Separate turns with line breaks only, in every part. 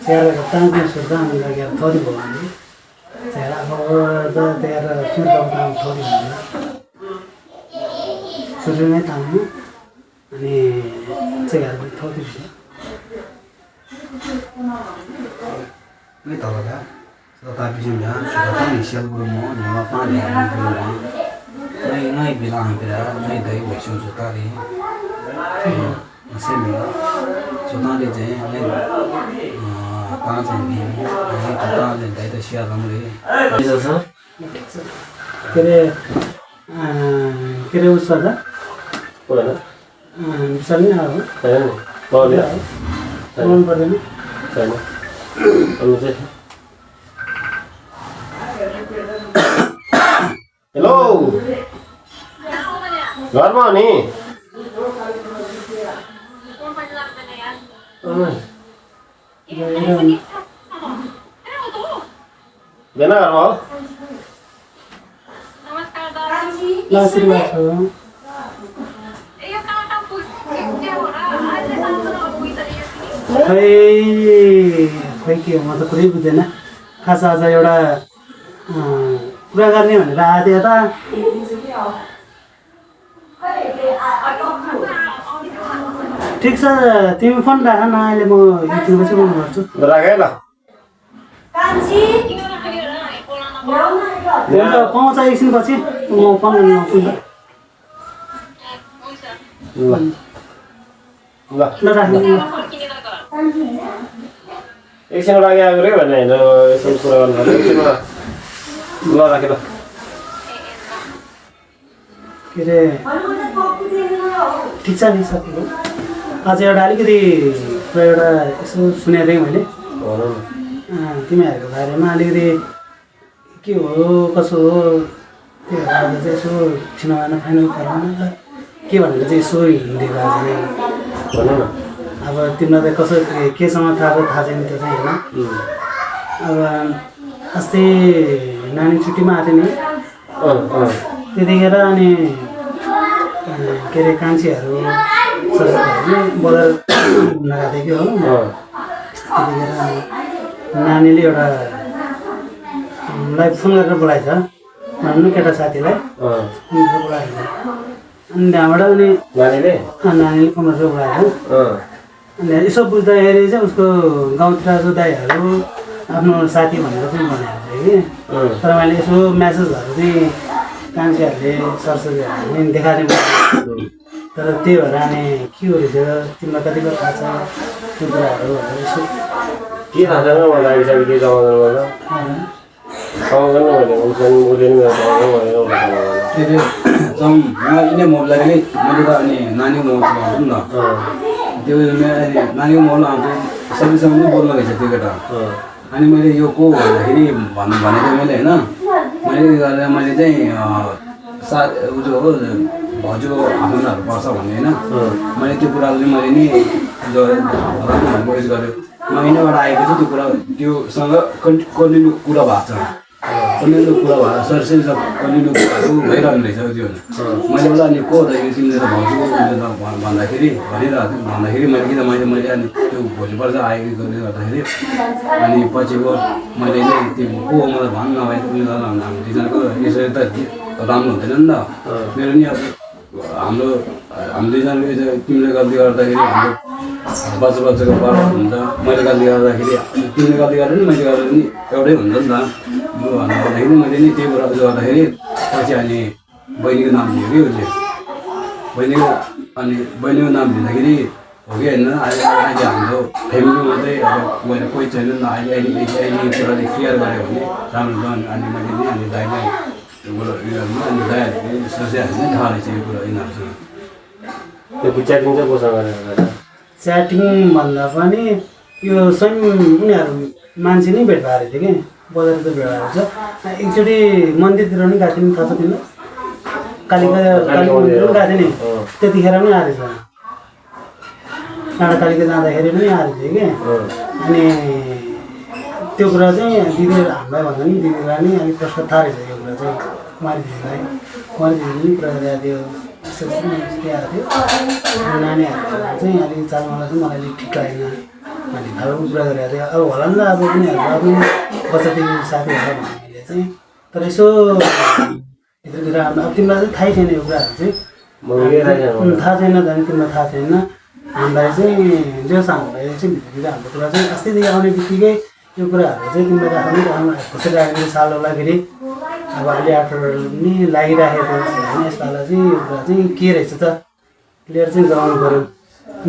Saya datang sudah mengajar thodi bolani. Saya awal daerah sudah datang thodi bolani. Sudah ni tamu, ni saya thodi bolani. Ni tahu tak? Tapi juga sudah ni siapa guru mau ni apa ni guru mau. Ngai bilang kita ngai dari wajib sudah ni. Masih ni, sudah ni je ngai. पांच दिन नहीं पता दिन दाई तो share हमरे ऐसा sir करे उस वाला बोला ना मिसाल नहीं आ रहा है कौन है कौन पढ़े ना चलो हम से हेलो घर में नहीं देना करो नमस्कार दादी आशीर्वाद हो ये काटा पूछ क्या हो रहा आज से काम करो कोई तरीका खै के म त कुरै बुझ्दैन खास आज एउटा कुरा गर्ने भनेर आथे त ठीक छ तिमी फोन राख न अहिले म एकछिन पछि फोन गर्छु राखे ल कान्छी हुन्छ पाउँछ एकछिन पछि म फोन गर्छु ल ल ल राख्नु एकछिन लागि आएको रे भने हैन यसो कुरा गर्नु एकछिन ल राखे ल के रे ठीक छ नि साथी आज एउटा अलिकति एउटा यसो सुनेको थिएँ मैले तिमीहरूको बारेमा अलिकति के हो कसो हो त्यो भएर चाहिँ यसो छिनोमा फाइनल गराउन के भनेर चाहिँ यसो हिँडेको आज भन न अब तिमीलाई त कसो केसँग थाहा छैन त्यो चाहिँ होइन अब अस्ति नानी छुट्टीमा आएको थियो नि त्यतिखेर अनि के अरे कान्छीहरू बजार लगाएको थियो कि हो त्यतिखेर नानीले एउटा लाई फोन गरेर बोलाएछ भन्नु केटा साथीलाई बोलाएछ अनि त्यहाँबाट अनि नानीले फोन गरेर बोलाएछ अनि यसो बुझ्दाखेरि चाहिँ उसको गाउँतिर जो दाइहरू आफ्नो साथी भनेर पनि भनेको थियो कि तर मैले यसो म्यासेजहरू चाहिँ कान्छीहरूले सरस्वतीहरूले देखाएको थिएँ तर त्यही भएर अनि के हो रहेछ तिमीलाई कतिको थाहा छ त्यो कुराहरू भनेर यसो के थाहा छैन मलाई आइसक्यो के जमाना मोबाइल मैले त अनि नानीको मोबाइल आउँछु नि त त्यो नानीको मोबाइल आउँछु सबैसँग पनि बोल्नु रहेछ त्यो केटा अनि मैले यो को भन्दाखेरि भनेको मैले होइन मैले चाहिँ जो हो भाउजूको आफ्नोहरू पर्छ भन्ने होइन मैले त्यो कुराहरू चाहिँ मैले नि कोसिस गरेँ महिनाबाट आएको छु त्यो कुरा त्योसँग कन्टिन्यू कुरा भएको छ कन्टिन्यू कुरा भयो सरसरी सब कन्टिन्यू कुराहरू भइरहनु रहेछ त्यो मैले बोला अनि को त यो तिमीले त भाउजूको भन्दाखेरि भन्दाखेरि मैले किन मैले अनि त्यो भोलिपल्ट आएको गर्दै गर्दाखेरि अनि पछिको मैले नै त्यो को मलाई भन्न नभए हामी दुईजनाको यसरी त राम्रो हुँदैन नि त मेरो नि अब हाम्रो दुईजनाले तिमीले गल्ती गर्दाखेरि हाम्रो बच्चाको पर हुन्छ मैले गल्ती गर्दाखेरि तिमीले गल्ती गरेर नि मैले गरेर नि एउटै हुन्छ नि त भन्दाखेरि मैले नि त्यही कुरा गर्दाखेरि पछि अनि बहिनीको नाम लियो कि उसले बहिनीको नाम लिँदाखेरि हो कि होइन अहिले हाम्रो फ्यामिलीमा चाहिँ अब मैले कोही छैन नि अहिले कुराले क्लियर गऱ्यो भने राम्रो छ अनि मैले नि अनि दाइलाई अनि दाइहरूले सोचिहाल्नु नि थाहा रहेछ यो कुरा यिनीहरूसँग त्यो च्याटिङ चाहिँ कोसँग गरेर च्याटिङ भन्दा पनि यो स्वयं उनीहरू मान्छे नै भेट भएको थियो कि बजारतिर भेट भएको छ एकचोटि मन्दिरतिर पनि गएको थियो नि थाहा छ तिमीलाई काली मन्दिर पनि गएको थियो नि त्यतिखेर पनि आएको छ डाँडाकालीको जाँदाखेरि पनि आएको थियो कि अनि त्यो कुरा चाहिँ दिदीहरू हामीलाई भन्दा नि दिदीलाई नि अलिक प्रश्न थाहा रहेछ यो कुरा चाहिँ कुमारी दिदीले पनि पुरा गरेको थियो आएको थियो नानीहरूको चाहिँ अलिक चालमाला चाहिँ मलाई अलिक ठिक लागेन भन्ने खालको कुरा गरेको थियो अब होला नि त अब उनीहरूको आफ्नो बच्चादेखि साथीहरू छ हामीले चाहिँ तर यसो भित्रभित्र अब तिमीलाई चाहिँ थाहै छैन यो कुराहरू चाहिँ थाहा छैन जाने तिमीलाई थाहा छैन हामीलाई चाहिँ जो हामीलाई चाहिँ भित्रभित्र हाम्रो कुरा चाहिँ अस्तिदेखि आउने बित्तिकै यो कुराहरू चाहिँ तिमीले राख्नु कसरी राख्ने साललाई फेरि अब अहिले आठवटा पनि लागिराखेको होइन यसपाला चाहिँ यो कुरा चाहिँ के रहेछ त क्लियर चाहिँ गराउनु पऱ्यो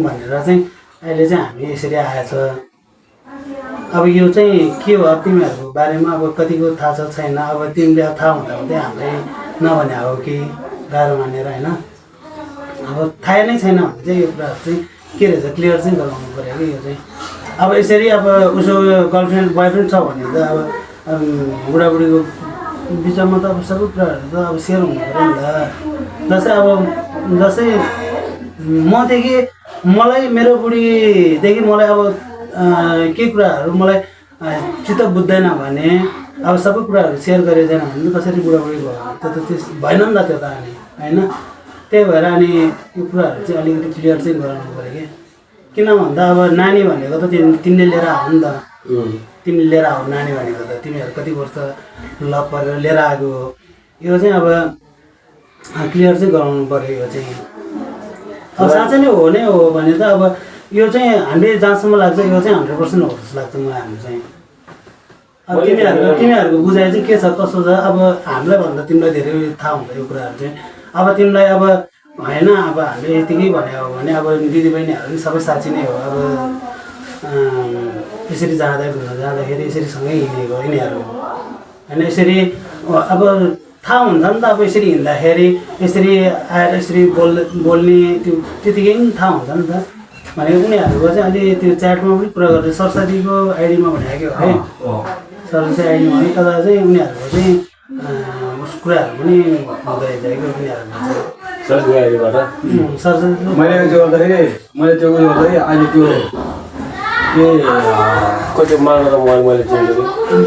भनेर चाहिँ अहिले चाहिँ हामी यसरी आएछ अब यो चाहिँ के हो अब तिमीहरूको बारेमा अब कतिको थाहा छ छैन अब तिमीले अब थाहा हुँदा हुँदै हामीलाई नभने हो कि गाह्रो मानेर होइन अब थाहा नै छैन भने चाहिँ यो कुराहरू चाहिँ के रहेछ क्लियर चाहिँ गराउनु पऱ्यो कि यो चाहिँ अब यसरी अब उसो गर्लफ्रेन्ड बोयफ्रेन्ड छ भने त अब बुढाबुढीको बिचमा त अब सबै कुराहरू त अब सेयर हुनु पऱ्यो नि त जस्तै मदेखि मलाई मेरो बुढीदेखि मलाई अब के कुराहरू मलाई चित्त बुझ्दैन भने अब सबै कुराहरू सेयर गरेको छैन भने कसरी बुढाबुढी भयो त त्यस भएन नि त त्यो त अनि होइन त्यही भएर अनि यो कुराहरू चाहिँ अलिकति क्लियर चाहिँ गराउनु पऱ्यो कि किन भन्दा अब नानी भनेको त तिमीले लिएर आऊ नि त तिमीले लिएर आऊ नानी भनेको त तिमीहरू कति वर्ष लभ परेर लिएर आएको हो यो चाहिँ अब क्लियर चाहिँ गराउनु पऱ्यो यो चाहिँ अब साँच्चै नै हो नै हो भने त अब यो चाहिँ हामीले जहाँसम्म लाग्छ यो चाहिँ 100% हो जस्तो लाग्छ मलाई हाम्रो चाहिँ अब तिमीहरूको बुझाइ चाहिँ के छ कसो छ अब हामीलाई भन्दा तिमीलाई धेरै थाहा हुन्छ यो कुराहरू चाहिँ अब तिमीलाई अब होइन अब हामीले यतिकै भने हो भने अब दिदीबहिनीहरू पनि सबै साथी नै हो अब यसरी जाँदाखेरि यसरी सँगै हिँडेको यिनीहरू होइन यसरी अब थाहा हुन्छ नि त अब यसरी हिँड्दाखेरि यसरी आएर यसरी बोल्ने त्यो त्यतिकै पनि थाहा हुन्छ नि त भनेको उनीहरूको चाहिँ अहिले त्यो च्याटमा पनि कुरा गर्छ सरस्वतीको आइडीमा भनेको है सरस्वती आइडीमा है तर चाहिँ उनीहरूको चाहिँ कुराहरू पनि हुँदो रहेछ कि उनीहरूको
सरस्वती आइडीबाट मैले त्यो गर्दाखेरि अहिले त्यो के कति माग्न त मैले चेन्ज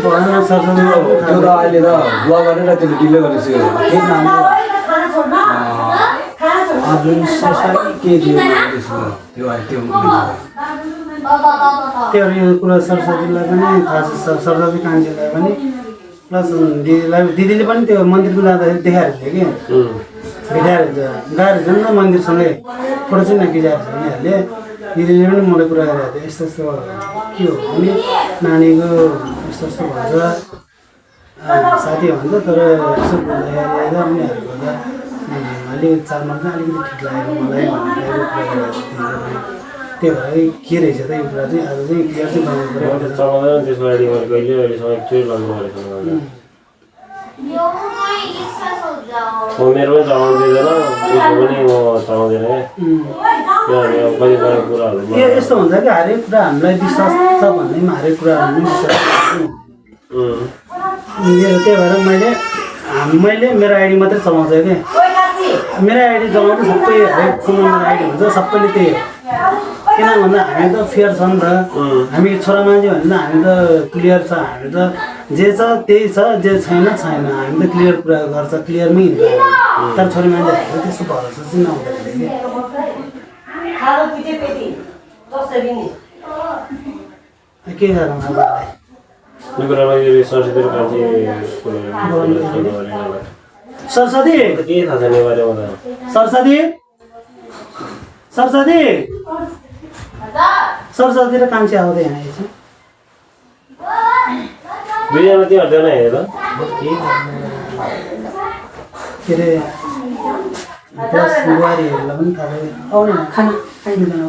गरेँ
सरस्वती
त्यो त अहिले त बुवा गरेर त्यसले डिले गरिसक्यो के दियो
त्यो यो कुरा सरस्वतीलाई पनि थाहा छ सरस्वती कान्छीलाई पनि प्लस दिदीले पनि त्यो मन्दिरमा जाँदाखेरि देखाएको थियो कि भेटाएर गएर झन् न मन्दिरसँगै फोटो चाहिँ नखिचाएको छ उनीहरूले दिदीले पनि मलाई कुरा गरेको थियो यस्तो यस्तो के हो भने नानीको यस्तो यस्तो भन्छ साथी भन्छ तर यसो बोल्दाखेरि उनीहरूको त अलिक चालमा चाहिँ अलिकति ठिक लागेको मलाई भनेर कुरा गरेको थियो त्यही भएर के रहेछ त यो कुरा चाहिँ आज चाहिँ क्लियर चाहिँ गर्नु पऱ्यो
चलाउँदैन त्यसको लागि मैले कहिले अहिलेसम्म एकचोटि लाग्नु परेको मेरो पनि चलाउनु दिँदैन उसको पनि म चलाउँदैन क्या किनभने अब कतिपय कुराहरू
यस्तो हुन्छ कि हरेक कुरा हामीलाई विश्वास छ भन्दैमा हरेक कुराहरू पनि विश्वास मेरो त्यही भएर मैले मेरो आइडी मात्रै चलाउँछ कि मेरो आइडी चलाउँदा सबै हरेक कुनै आइडी हुन्छ सबैले त्यही हो किन भन्दा हामी त फेयर छ नि त हामी छोरा मान्छे भने त हामी त क्लियर छ हामी त जे छ त्यही छ जे छैन हामी त क्लियर कुरा गर्छ क्लियरमै हिँड्छ तर छोरी मान्छेहरूको त्यस्तो भरोसा चाहिँ नहुँदो रहेछ के गरौँ अब सरस्वती
के थाहा छैन बारेमा
सरस्वती र कान्छी आउँदै यहाँ यसो
दुईजना तिमीहरू देऊ न हेर
के अरे प्लस बुहारीहरूलाई पनि थाहा आउने खाना खाइदिँदैन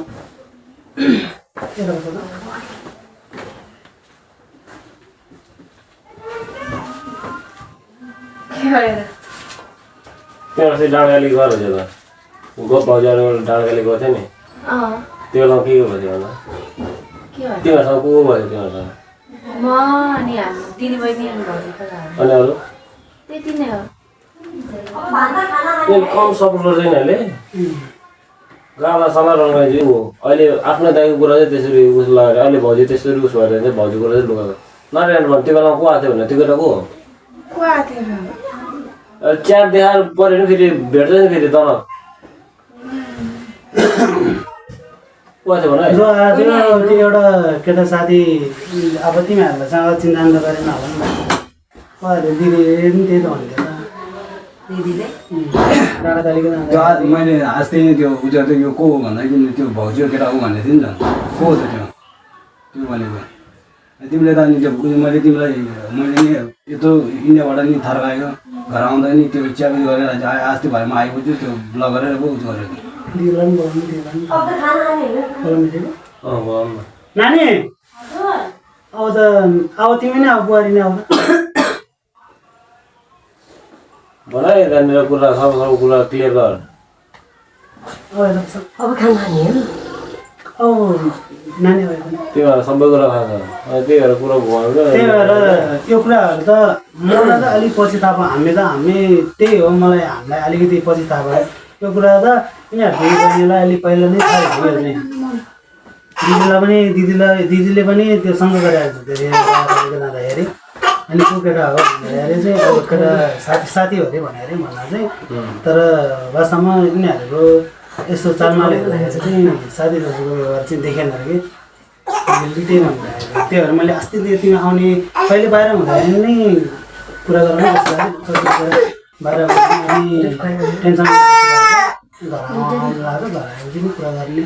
त्यहाँ चाहिँ डाँडागाली गर हुन्छ त गोप भाउजूहरू डाँडागाली गर्थ्यो नि त्यो बेलामा के भयो तिमीहरूसँग तिमीहरूसँग को भयो तिमीहरूसँग
म अनि हाम्रो दिदीबहिनी अनि भाउजू त
अनि अरू
त्यति नै हो
कम सपोर्ट गर्छ यिनीहरूले गाला सल्लाह रङ्गाइदियो अहिले आफ्नो दाइको कुरा चाहिँ त्यसरी उस लगाएर अहिले भाउजू त्यसरी उस भएर चाहिँ भाउजू कुरा चाहिँ लुगाएको नारायण भन्नु त्यो बेलामा को आएको थियो भने त्यो केटा को
आएको थियो
च्याट देखाएर पऱ्यो नि फेरि भेट्छ नि फेरि तर को थियो भने
जो आज त्यो एउटा केटा साथी अब तिमीहरूलाई चिन्ता त गरेन होला नि उहाँहरू दिदीले पनि त्यही त भन्थ्यो त
दिदीले
डाँडाकालीको
त्यो मैले अस्ति नै त्यो उयो त यो को हो भन्दाखेरि त्यो भाउजू केटा हो भनेको थिएँ नि त को हो त त्यो भनेको तिमीले त अनि त्यो मैले तिमीलाई मैले नि यत्रो इन्डियाबाट नि थर्कायो घर आउँदा नि त्यो च्याकरी गरेर अस्ति भएमा आइपुग्यो त्यो ब्लग गरेर पो उयो गरेको
दिदीलाई पनि बोलाउनु दिदीलाई
बोलाउनु न
नानी अब त अब तिमी नै अब बुहारी नै आउँदा
भनाइ त्यहाँनिर कुरा सब कुरा क्लियर गर
अब खाना खाने हो
अब नानी भयो भने
तिमीहरू सबै कुरा थाहा छ अनि त्यही भएर कुरा भन्नु
त्यही भएर यो कुराहरू त मलाई त अलिक पछि थाहा भयो हामी त्यही हो मलाई हामीलाई अलिकति पछि थाहा भयो यो कुरा त यिनीहरूको बहिनीलाई अलिक पहिला नै थाहा भइहाल्ने दिदीले पनि त्यो सँग गरिहाल्छ धेरै जाँदाखेरि अनि को केटा हो भन्दाखेरि चाहिँ अब केटा साथी हो अरे भने अरे भन्दा चाहिँ तर वास्तवमा यिनीहरूको यस्तो चालमाल हेर्दाखेरि चाहिँ साथी दाजुको व्यवहार चाहिँ देखेन अरे कि त्यही भन्दाखेरि त्यही भएर मैले अस्ति तिमी आउने कहिले बाहिर हुँदाखेरि नै कुरा गराउनु बाहिर अनि टेन्सन घर आउनु लाग्यो घर आएपछि नि कुरा गर्ने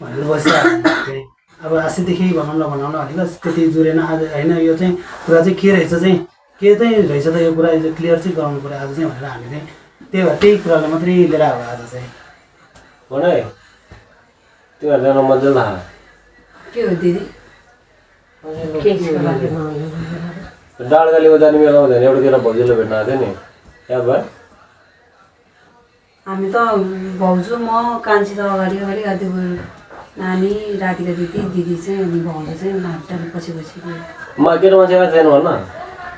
भनेर बसिरहेको अब अस्तिदेखि भनौँ भनेको त्यति जुरेन आज होइन यो चाहिँ कुरा चाहिँ के रहेछ चाहिँ के चाहिँ रहेछ त यो कुरा क्लियर चाहिँ गराउनु पऱ्यो आज चाहिँ भनेर हामी चाहिँ त्यही भएर त्यही कुरालाई मात्रै लिएर आएको आज चाहिँ
भने तिमीहरू जान मजा थाहा
के हो दिदी
डाँडाकालीको जाने बेला हुँदैन एउटा केटा भाउजूले भेट्न आएको थियो नि याद भयो
हामी त भाउजू म कान्छी त अगाडि गाडी गयो नानी राधिका दिदी चाहिँ अनि भाउजू चाहिँ उनीहरू पछि गयो
म केटा मान्छे कहाँ छैन भन्न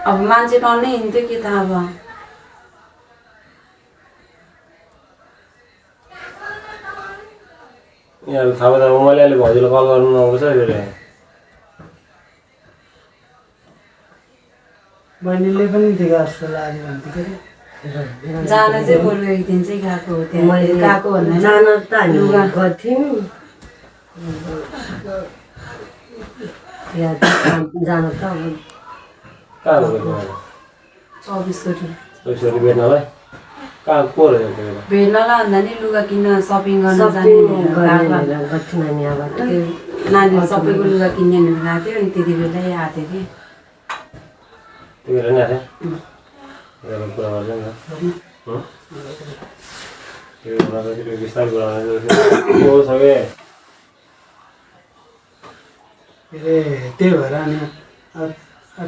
अब मान्छे टन्नै हिँड्थ्यो के थाहा अब
यिनीहरू थाहा भयो मैले अहिले भाउजूलाई कल गर्नु नआउँछ फेरि
बहिनीले पनि दिएको जस्तो लाग्यो भन्थ्यो कि
जान चाहिँ बरु एक दिन चाहिँ गएको हो त्यहाँ गएको भन्दा
जान त हामी गर्थ्यौँ जान त अब
कहाँ गएको
24 कोटी
पैसाहरू भेट्नलाई कहाँ को रहेछ त्यो
भेट्नलाई भन्दा नि लुगा किन्न सपिङ गर्न जाने
गर्थ्यौँ हामी अब
नानीहरू सबैको लुगा किन्ने भनेर गएको थियो अनि त्यति बेलै आएको थियो कि
त्यो बेला नि आएको कुरा गर्छ नि त त्यो कुरा चाहिँ बिस्तारै कुरा त्यो सबै
के अरे त्यही भएर अनि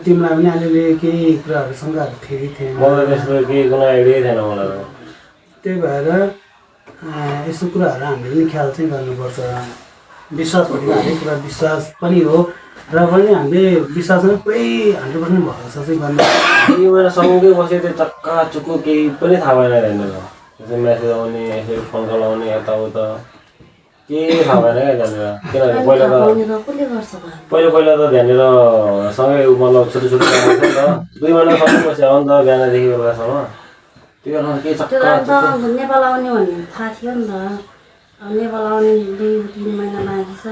तिमीलाई पनि अलिअलि केही कुराहरू शङ्काहरू थियो कि थिएन
मलाई त्यस्तो केही कुनै आइडिया थिएन मलाई
त्यही भएर यस्तो कुराहरू हामीले पनि ख्याल चाहिँ गर्नुपर्छ विश्वास भनेको हरेक कुरा विश्वास पनि हो र पनि हामीले विश्वासमा पुरै 100% भरोसा चाहिँ गर्नु
यो मेरो सँगै बसेको त्यो चक्का चुक्को केही पनि थाहा भएन हेर्नु त्यसै म्यासेज आउने यसरी फोन कल आउने यताउता केही थाहा भएन क्या त्यहाँनिर किनभने पहिला त त्यहाँनिर सँगै मतलब छोटो काम गर्छ नि त 2 महिना सँगै बस्यो हो नि त बिहानदेखि बेलुकासम्म त्यो बेलामा केही चक्का
नेपाल आउने भन्ने थाहा थियो नि त अब नेपाल आउने 2-3 महिना लागिछ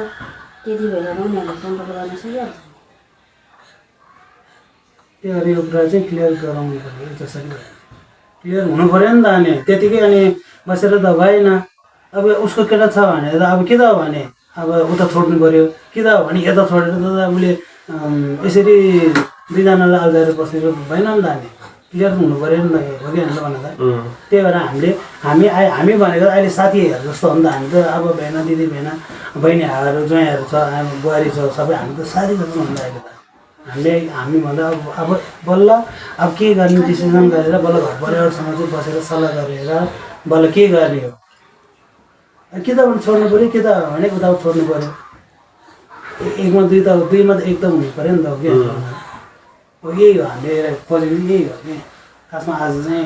त्यति भएर उनीहरूले कन्ट्रोल गर्न सकिहाल्छ
त्यही भएर यो कुरा चाहिँ क्लियर गराउनु पऱ्यो जसरी क्लियर हुनु पऱ्यो नि त अनि त्यतिकै अनि बसेर त भएन अब उसको केटा छ भने त अब के त हो भने अब उता छोड्नु पऱ्यो कि त हो भने यता छोडेर त उसले यसरी दुईजनालाई अल्झाएर बसेर भएन नि त अनि क्लियर हुनु पऱ्यो नि त हो कि होइन भन्दा त त्यही भएर हामी भनेको अहिले साथीहरू जस्तो हो नि त हामी त अब भेन दिदी भेन बहिनीहरू ज्वाइँहरू छ बुहारी छ सबै हामी त साथी जस्तो हुन्छ अहिले त हामी भन्दा अब बल्ल अब के गर्ने डिसिजन गरेर बल्ल घर परिवारसँग चाहिँ बसेर सल्लाह गरेर बल्ल के गर्ने हो कि त छोड्नु पऱ्यो कि त भने उता छोड्नु पऱ्यो एकमा दुईमा त एक त हुनु पऱ्यो नि त हो कि हो यही हो हामीले खोजेको यही हो कि खासमा आज चाहिँ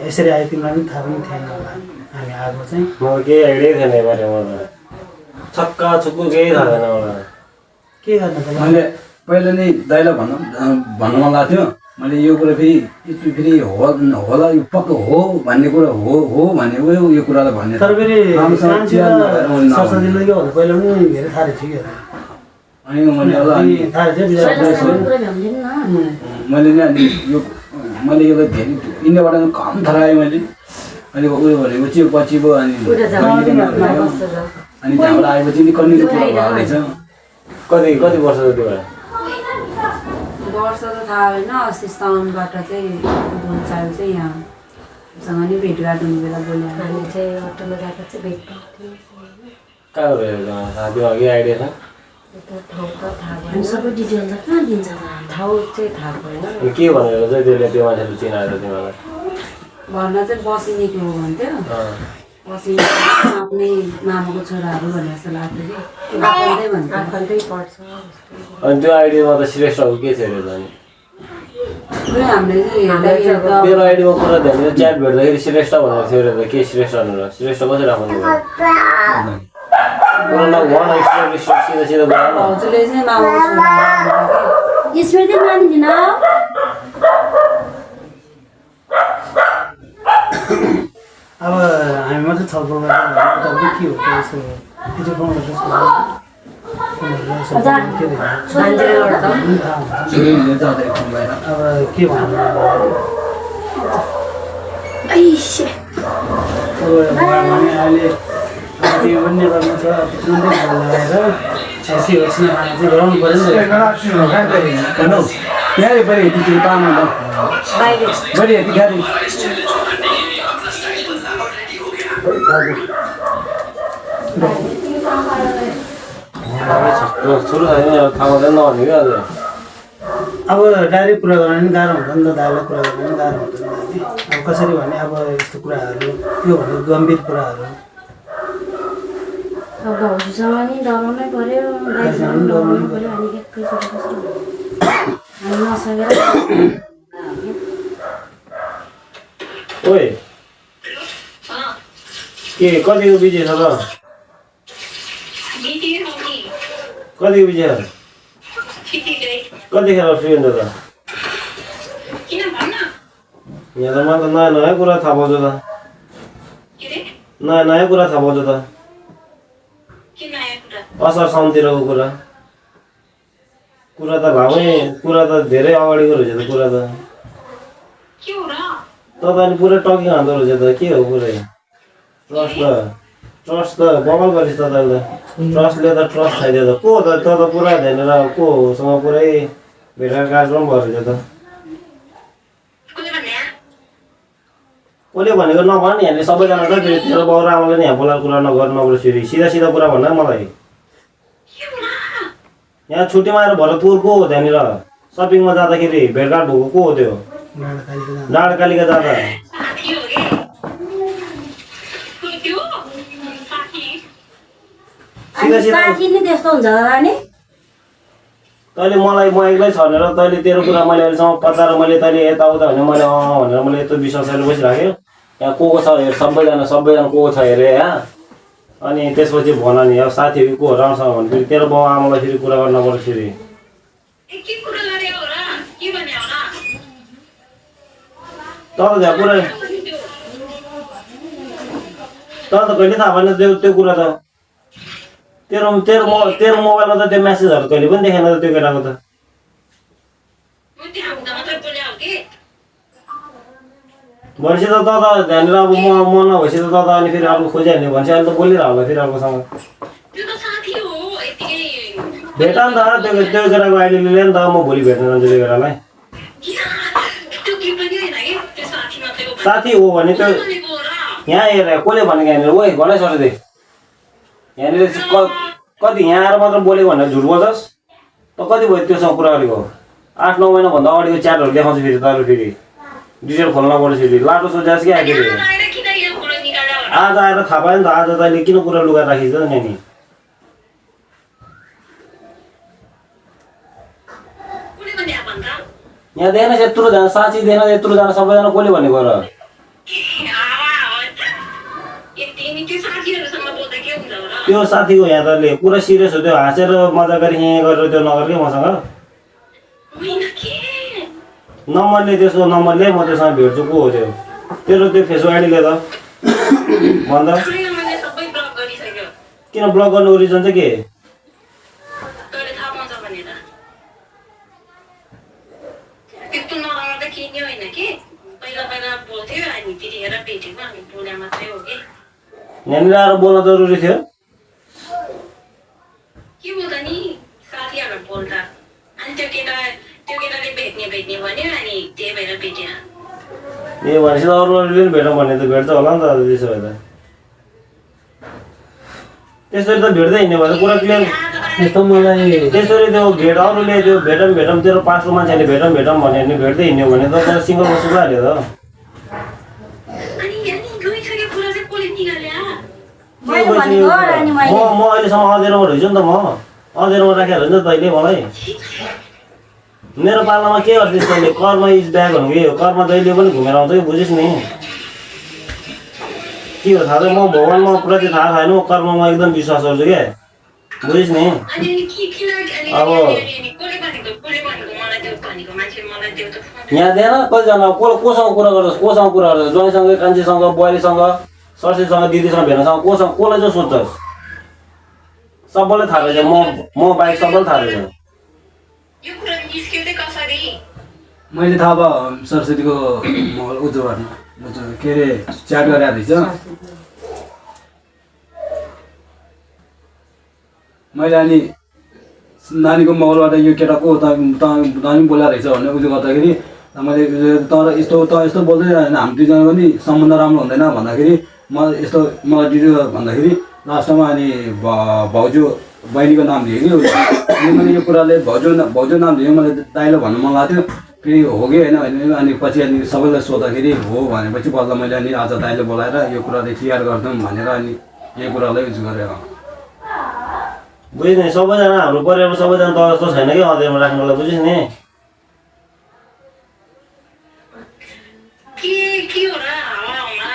यसरी आयो तिमीलाई पनि थाहा पनि थिएन होला हामी आएको चाहिँ
मलाई केही आइडिया थिएन यो बारेमा मलाई छक्का छुक्कु केही थाहा छैन मलाई
के गर्नु त
मैले पहिला नै दाइलाई भन्नु मन लाग्थ्यो मैले यो कुरा फेरि होला यो पक्का हो भन्ने कुरा हो भनेको यो कुरालाई भन्ने
तर फेरि
राम्रोसँग
मान्छे
चियान नभएर मैले नभने।
सरस्वतीले के भन्दा पहिला पनि धेरै थाहा रहेछ कि
अनि मैले होला अनि
थाहा रहेछ
पहिलासम्म कुरा भ्याउँदैन न
मैले नि अनि यो मैले यसलाई धेरै इन्डियाबाट कम थाहा आएँ मैले अनि उयो भनेको चाहिँ पछि पो अनि अनि त्यहाँबाट आएपछि नि कन्टिन्यू पुरा भएको रहेछ
कति वर्ष जति भयो
वर्ष त थाहा होइन अस्ति साउनबाट चाहिँ बोलचाल चाहिँ यहाँसँग नि भेटघाट हुने बेला बोल्यो
हामी चाहिँ अटोमा गएको चाहिँ भेट पाउँथ्यौँ
कहाँ गयो साथी अघि आइडिया छ
त्यो ठाउँ त थाहा भएन हामी सबै डिटेल त कहाँ दिन्छ त
ठाउँ चाहिँ थाहा भएन
अनि के भनेर चाहिँ त्यसले त्यो मान्छेले चिनाएर तिमीलाई
भन्न चाहिँ बसिनेको हो भन्थ्यो बसिने आफ्नै मामाको छोराहरू भने जस्तो लाग्थ्यो कि आफन्तै भन्थ्यो
आफन्तै पढ्छ
अनि त्यो आइडियामा त श्रेष्ठको के थियो अरे अनि
खै हामीले चाहिँ हेर्दाखेरि त
मेरो आइडियामा कुरा ध्यान दिएर च्याट भेट्दाखेरि श्रेष्ठ भनेर थियो अरे त के श्रेष्ठ भनेर श्रेष्ठ कसरी राख्नु भयो पुरानो भन सिधा सिधा भन
भाउजूले चाहिँ मामाको छोराहरू
स्मृति मानिदिन
अब हामी मात्रै छलफल गरेर के हो यसो त्यो
मान्छेले लड्छ
छोरीले जाँदै फोन भएर
अब के भन्नु भने अहिले त्यो पनि नेपालमा छ तुरन्तै घर लगाएर अब के हो सिनेमामा चाहिँ गराउनु पऱ्यो नि त।
हेलो यहाँ बढी हेती त्यो पामा ल बढी हेती गाडी
छोरो छैन थाहा हुँदैन नभने क्या अझ
अब डाइरेक्ट कुरा गर्न पनि गाह्रो हुन्छ नि त दाइलाई कुरा गर्न पनि गाह्रो हुन्छ नि त अब कसरी भने अब यस्तो कुराहरू यो भनेको गम्भीर कुराहरू
अब भाउजूसँग नि डराउनै पऱ्यो दाइसँग नि डराउनै पऱ्यो अनि एकैचोटि कसरी हामी नसकेर
ओए के कतिको बिजी छ त कतिको बिजी छ कतिखेर फ्री हुन्छ त यहाँ त मलाई त नयाँ नयाँ कुरा थाहा पाउँछ त नयाँ नयाँ कुरा थाहा पाउँछ त असार साउनतिरको कुरा कुरा त भामै कुरा त धेरै अगाडिको रहेछ त कुरा त तपाईँले पुरै टकिङ हान्दो रहेछ त के हो पुरै ट्रस्ट त बगल गरेछ त तपाईँले ट्रस्टले त ट्रस्ट खाइदियो त को त त पुरा ध्यानेर कोसँग पुरै भेटघाट कार्यक्रम भयो रहेछ त कसले भनेको नभन् नि हामीले सबैजना त तेरो बाउ र आमाले नि यहाँ बोलाएर कुरा नगर्नु फेरि सिधा सिधा कुरा भन्न मलाई यहाँ छुट्टीमा आएर भरतपुर को हो त्यहाँनिर सपिङमा जाँदाखेरि भेटघाट भएको को हो त्यो डाँडाकालिका जाँदा
साथी नि त्यस्तो हुन्छ होला नि
तैँले मलाई म एक्लै छनेर तैँले तेरो कुरा मैले अहिलेसम्म पचाएर मैले तैँले यताउता भने मैले भनेर मैले यत्रो विश्वासले बसिराखेँ यहाँ को छ हेर सबैजना को छ हेरे यहाँ अनि त्यसपछि भन नि अब साथीहरू को राम्रोसँग भने फेरि तेरो बाउ आमालाई फेरि कुरा गर्न पर्छ फेरि तर त्यहाँ कुरा तर त कहिले थाहा भएन त्यो कुरा त तेरो मोबाइलमा त त्यो मेसेजहरू कहिले पनि देखेन त त्यो केटाको त भनेपछि त त्यहाँनिर अब म नभएपछि त अनि फेरि अर्को खोजिहाल्ने भनेपछि अहिले त बोलिरह होला फेरि अर्कोसँग भेट नि त त्यो केटाको आइडी लिएर नि त म भोलि भेट्न जान्छु त्यो केटालाई साथी हो भने त्यो यहाँ हेर कसले भनेको यहाँनिर ओइ भनै सरदे यहाँनिर कति यहाँ आएर मात्र बोलेको भनेर झुट बोल्छस् त कति भयो त्योसँग कुरा गरेको 8-9 महिनाभन्दा अगाडिको च्याटहरू देखाउँछु फेरि तैँले फेरि डिटेल खोल्न पर्छ फेरि लाटो सोचास् कि आइदियो आज आएर थाहा पायो नि त आज तैँले किन कुरा लुगाएर राखिन्छ नि नि यहाँ देखेन यत्रोजना साँच्ची देखेन यत्रोजना सबैजना कसले भनेको र त्यो साथीको यहाँ तले पुरा सिरियस हो त्यो हाँसेर मजा गरी गरेर त्यो नगर के मसँग नम्बरले त्यसको नम्बरले म त्योसँग भेट्छु को हो त्यो तेरो त्यो फेसबुक आइडीले त भन्दा
मैले सबै ब्लक गरिसक्यो
किन ब्लक गर्नुको रिजन चाहिँ के
तैँले थाहा पाउँछ भनेर त्यस्तो नराम्रो त केही नै होइन कि पहिला पहिला बोल्थ्यो अनि त्यतिखेर भेटेको अनि बोले मात्रै हो कि
यहाँनिर आएर बोल्न जरुरी थियो
के बोल्दा नि साथीहरू बोल्दा अनि त्यो केटाले भेट्ने भन्यो अनि त्यही भएर भेटेन
ए भनेपछि त अरूले पनि भेटौँ भने त भेट्छ होला नि त त्यसो भए त त्यसरी त भेट्दै हिँड्यो भने कुरा क्लियर
यस्तो मलाई
त्यसरी त्यो अरूले त्यो भेटौँ तेरो पाँचको मान्छेले भेटौँ भन्यो भने भेट्दै हिँड्यो भने त सिङ्गल बस्नु हाल्यो त
अनि गइसके कुरा चाहिँ कसले निकाल्यो
मैले भनेको रानी
म
मैले
अहिलेसम्म अँधेरोमा रहेछु नि त म अँधेरोमा राखेर हुन्छ नि तैँले मलाई मेरो पालामा के गर्दैछ तैँले कर्म इज ब्याक भन्नु के हो कर्म जहिले पनि घुमेर आउँछ कि बुझिस् नि के हो थाहा छ म भगवान्मा प्रति थाहा छैन म कर्ममा एकदम विश्वास गर्छु क्या बुझिस् नि
अनि
अब
कसले भनेको मलाई त्यो भनेको मान्छे मलाई त्यो त
यहाँ दिएन कतिजना कोसँग कुरा गर्छस् ज्वाइँसँग कान्छीसँग बुहारीसँग सरसीसँग दिदीसँग भेनासँग कसलाई चाहिँ सोध्छस् सबैलाई थाहा रहेछ म बाहेक सबैलाई थाहा रहेछ
यो कुरा निस्क्यो चाहिँ कसरी
मैले थाहा भयो सरस्वतीको महल उज्जवल के अरे च्याट गरेर रहेछ मैले अनि नानीको मोबाइलबाट यो केटा को नानी बोला रहेछ भनेर उयो गर्दाखेरि मैले तर यस्तो बोल्दै हामी दुईजना पनि सम्बन्ध राम्रो हुँदैन भन्दाखेरि मलाई दिदी भन्दाखेरि लास्टमा अनि भाउजू बहिनीको नाम लियो कि अनि मैले यो कुराले भाउजू नाम लियो मैले दाइलो भन्नु मन लाग्थ्यो फेरि हो कि होइन भने अनि पछि अनि सबैलाई सोद्धाखेरि हो भनेपछि बल्ल मैले अनि आज दाइले बोलाएर यो कुराले क्लियर गरिदिउँ भनेर अनि यो कुरालाई युज गरेर
बुझिस् नि सबैजना हाम्रो परिवारमा सबैजना त जस्तो छैन कि अँधेरोमा राख्नुलाई बुझिस् नि
के हो र हावामा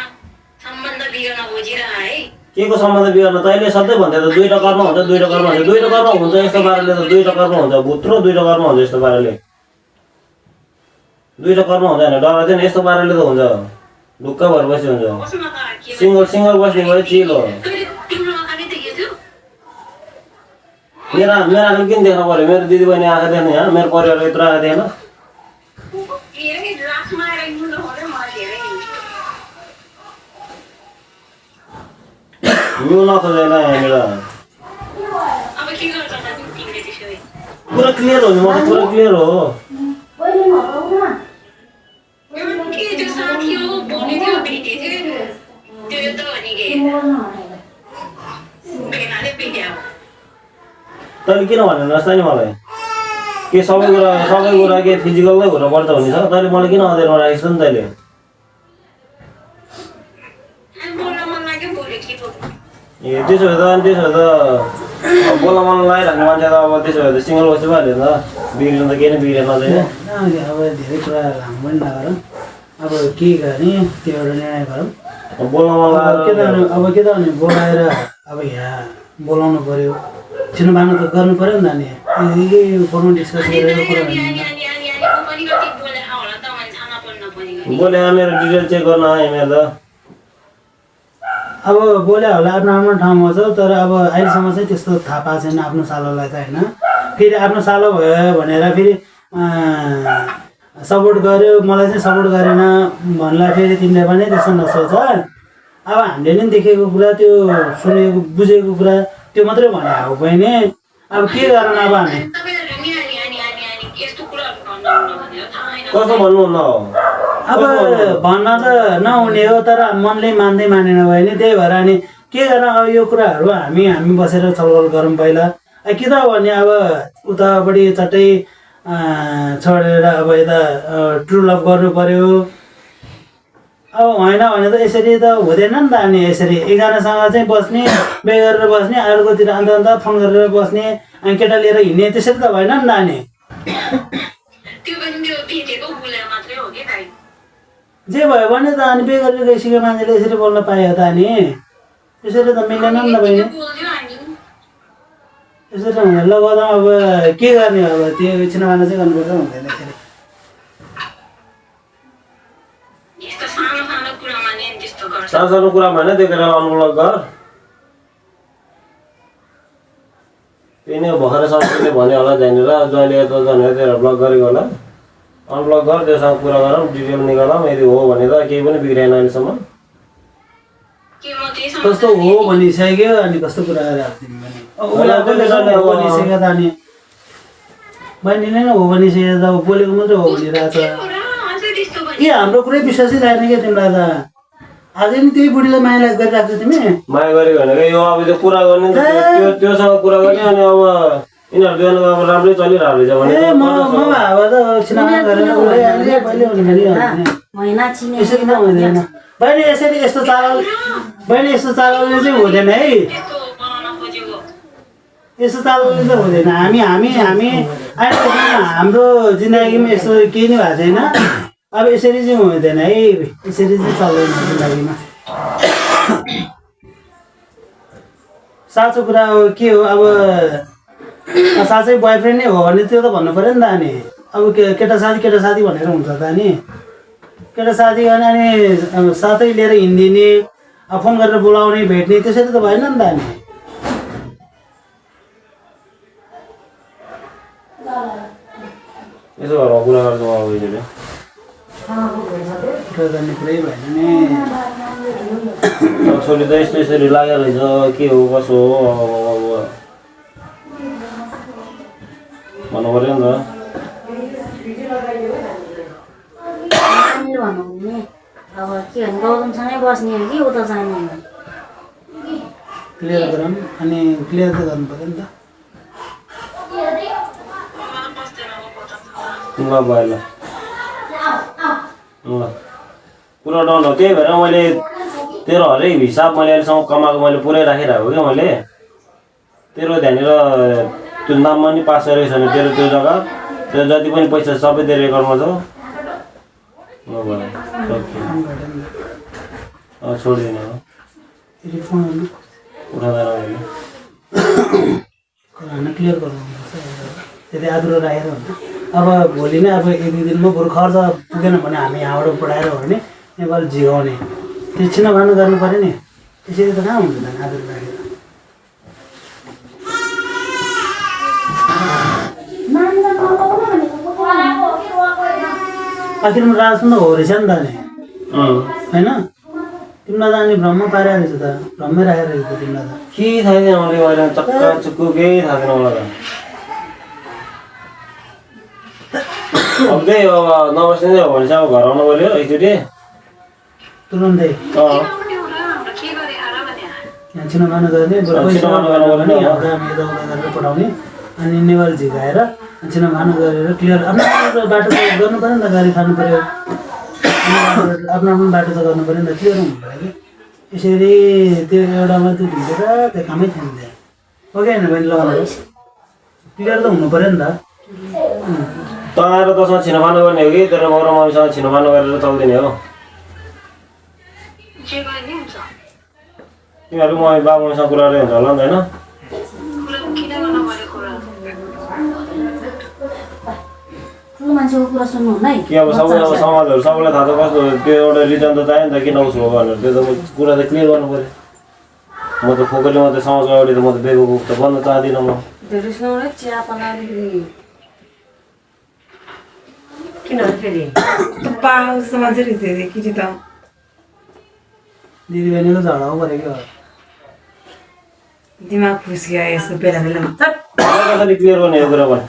सम्बन्ध बिग्रन खोजिरह है
के को सम्बन्ध बिगार्न तैँले सधैँ भन्थ्यो त दुईवटा कर्म हुन्छ दुईवटा कर्म हुन्छ यस्तो पाराले त दुईवटा कर्म हुन्छ भुत्रो दुईवटा कर्म हुन्छ यस्तो पाराले दुईवटा कर्म हुँदैन डराउँदैन यस्तो पाराले त हुन्छ ढुक्क भएर बसी हुन्छ
बस्न त के
सिङ्गल बस्ने भयो चिल हो
तिम्रो आँखाले देखेको थियो
मेरो आँखा किन देख्नु पऱ्यो मेरो दिदी बहिनी आँखा देख्ने यहाँ मेरो परिवार यत्रो आँखा देखेन
धेरै लास्टमा आएर हिँड्नु पर्यो मलाई धेरै
हिँड्नु नखोजेन यहाँनिर
अब के गर्छ त तिमीले त्यसो भए
पुरा क्लियर हो नि म त पुरा क्लियर हो
के त्यो साथी हो बोल्ने थियो भेटे थियो त्यो त भने के भेनाले भेट्या
तैँले किन भनेन जस्तो नि मलाई के सबै कुरा के फिजिकलमै कुरा पर्छ भन्ने छ तैँले मलाई किन अँधेरोमा राखेको छ नि तैँले
बोल्न मन लाग्यो बोल्यो के बोल्नु
ए त्यसो भए त बोल्न मन लागिराख्ने मान्छे त अब त्यसो भए त सिङ्गल बस्नु पऱ्यो नि त बिग्रिनु त केही नै बिग्रेन चाहिँ
अब धेरै कुरा लामो पनि नगरौँ अब के गर्ने त्यो एउटा निर्णय गरौँ
बोल्न मन
अब के त भने बोलाएर अब यहाँ बोलाउनु पऱ्यो चिनोबानो त गर्नु पऱ्यो नि त नि यही फोनमा डिस्कस गरेर कुरा
बोले मेरो डिटेल चेक गर्न आएँ मेरो त
अब बोल्या होला आफ्नो आफ्नो ठाउँमा छ तर अब अहिलेसम्म चाहिँ त्यस्तो थाहा पाएको छैन आफ्नो सालोलाई त होइन फेरि आफ्नो सालो भयो भनेर फेरि सपोर्ट गर्यो मलाई चाहिँ सपोर्ट गरेन भन्ला फेरि तिमीले पनि त्यस्तो नसोच अब हामीले नि देखेको कुरा त्यो सुनेको बुझेको कुरा त्यो मात्रै भने हो बहिनी अब के गरौँ अब हामी
कस्तो भन्नुहुन्न हो
अब भन्न त नहुने हो तर मनले मान्दै मानेन भयो नि त्यही भएर अनि के गर्न अब यो कुराहरू हामी बसेर छलफल गरौँ पहिला कि त भने अब उतापट्टि चट्टै छोडेर अब यता ट्रु लभ गर्नु पर्यो अब होइन भने त यसरी त हुँदैन नि त अनि यसरी एकजनासँग चाहिँ बस्ने बे गरेर बस्ने अर्कोतिर अन्त फोन गरेर बस्ने अनि केटा लिएर हिँड्ने त्यसरी त भएन नि त अनि जे भयो भने त अनि बे गरेर गइसक्यो मान्छेले यसरी बोल्न पायो त अनि त्यसरी त मिलेन नि त बहिनी यसरी हुँदैन ल गर्दा अब के गर्ने अब त्यो एकछिन मानेर चाहिँ गर्नुपर्छ हुँदैन यसरी
गर्छ
सानो कुरा भएन त्यो केटालाई अनब्लक गर त्यही नै भर्खर साथीले भने होला त्यहाँनिर जहिले त जनेर त्यसलाई ब्लक गरेको होला अनब्लक गर त्योसँग कुरा गरौँ डिटेल निकालौँ यदि हो भने त केही पनि बिग्रेन अहिलेसम्म
के म त्यही
कस्तो हो भनिसक्यो अनि कस्तो कुरा गरेर तिमी पनि उसलाई हो भनिसक्यो त अनि बहिनीले नै हो भनिसक्यो त बोलेको मात्रै हो भनिरहेको छ
अझै त्यस्तो
के हाम्रो कुरै विश्वासै लागेन क्या तिमीलाई त अझै नि त्यही बुढीलाई माया गरिरहेको छ तिमी
माया गरेको भनेको यो अब त्यो कुरा गर्ने त्योसँग कुरा गर्ने अनि अब यिनीहरू दुईजनाको अब राम्रै चलिरहेको रहेछ भने
ए म अब त छिनामा गरेर उसले अहिले पहिले हुने
महिना चिने
यसरी त हुँदैन बहिनी यसरी यस्तो चालले चाहिँ हुँदैन है
त्यस्तो बनाउन खोजेको
यस्तो चालले चाहिँ हुँदैन हामी अहिले हाम्रो जिन्दगीमा यस्तो केही नै भएको छैन अब यसरी चाहिँ हुँदैन है यसरी चाहिँ चल्दैन जिन्दगीमा साँचो कुरा हो के हो अब साँच्चै बोयफ्रेन्ड नै हो भने त्यो त भन्नु पऱ्यो नि त अनि अब केटा साथी भनेर हुन्छ त अनि केटा साथी भने अनि साथै लिएर हिँडिदिने अब फोन गरेर बोलाउने भेट्ने त्यसरी त भएन नि त अनि
यसो घरमा कुरा गर्छ अब उहिले
कुरा गर्ने कुरै भएन नि
छोरी त यसरी लागेको रहेछ के हो कसो हो भन्नु पऱ्यो नि त
भनौँ नि अब के भने गौतमसँगै बस्ने हो कि उता जाने हो
क्लियर गरौँ अनि क्लियर त गर्नु पऱ्यो नि त
ल भयो ल पुरा डाउन हो त्यही भएर मैले तेरो हरेक हिसाब मैले अहिलेसम्म कमाएको मैले पुरै राखिरहेको क्या मैले तेरो त्यहाँनिर त्यो नाममा नि पास गरेको छैन तेरो त्यो जग्गा त्यो जति पनि पैसा सबै त्यो रेकर्डमा छ ल भयो छोडिदिने हो उठाउँदैन
होइन क्लियर गर्नुपर्छ त्यति आदुरो राखेर हुन्छ अब भोलि नै अब एक दुई दिनमा बरु खर्च पुगेन भने हामी यहाँबाट पढाएर हो भने नेपाल झिगाउने त्यो छिनभानु गर्नु पऱ्यो नि त्यसरी त कहाँ हुन्छ त आदुरो राखेर आखिरमा राजमा हो रहेछ नि त नि होइन तिमीलाई त अनि भ्रममा पारिरहेको रहेछ त भ्रममै राखेर रहेछ त तिमीलाई त
के थाहा छैन मैले अहिले चक्का चुक्कु केही थाहा छैन मलाई त अब त्यही अब नबस्ने हो भने चाहिँ अब घर आउनु पऱ्यो एकचोटि
तुरुन्तै
के गरे आएर भने
छिनोभानु गर्ने बरु पैसा भने यहाँबाट हामी यताउता गरेर पठाउने अनि नेवार झिकाएर छिनोभानु गरेर क्लियर आफ्नो बाटो त गर्नु पऱ्यो नि त गाडी खानु पऱ्यो आफ्नो बाटो त गर्नु पऱ्यो नि त क्लियर हुनु पऱ्यो कि यसरी त्यो एउटा मात्रै ढुकेर त्यो कामै थिएन त्यहाँ हो कि होइन बहिनी लगाउनु क्लियर त हुनु पऱ्यो नि त
तँ र तसँग छिनोफानो गर्ने हो कि तेरो बाउ र मम्मीसँग छिनोफानो गरेर चल्दिने हो
जे गरे नि हुन्छ
तिमीहरू मम्मी बाबु मम्मीसँग कुरा गरेर हुन्छ होला नि त होइन
किन गर्नु पऱ्यो कुरा
ठुलो मान्छेको कुरा सुन्नुहुन्न है
कि अब सबै अब समाजहरू सबैलाई थाहा छ कस्तो त्यो एउटा रिजन त चाहियो नि त किन उसो हो भनेर त्यो त कुरा त क्लियर गर्नु पऱ्यो म त फोकरले मात्रै समाजको अगाडि त म त बेगुफ त बन्न चाहदिनँ म
चिया पलाएर किन फेरि
पाउँछ मान्छे रहेछ कि त
दिदीबहिनीको झगडा हो परेको
दिमाग फुस्कियो यसको बेला बेलामा
कसरी क्लियर गर्ने यो कुरा पनि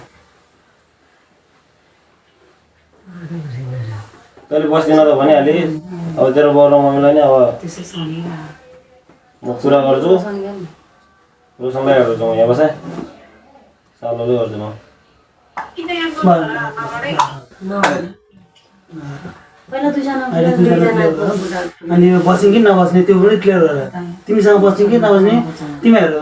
तैँले बस्दिन त भनिहालेँ अब तेरो बाउ र मम्मीलाई नि अब
त्यसै सँगै
म कुरा गर्छु रोसँगै गर्छु म यहाँ बसेँ सालोले गर्छु म
किन यहाँ
पहिला दुईजना
अहिले दुईजना क्लियर गर अनि यो बस्ने कि नबस्ने त्यो पनि क्लियर गर तिमीसँग बस्ने कि नबस्ने तिमीहरू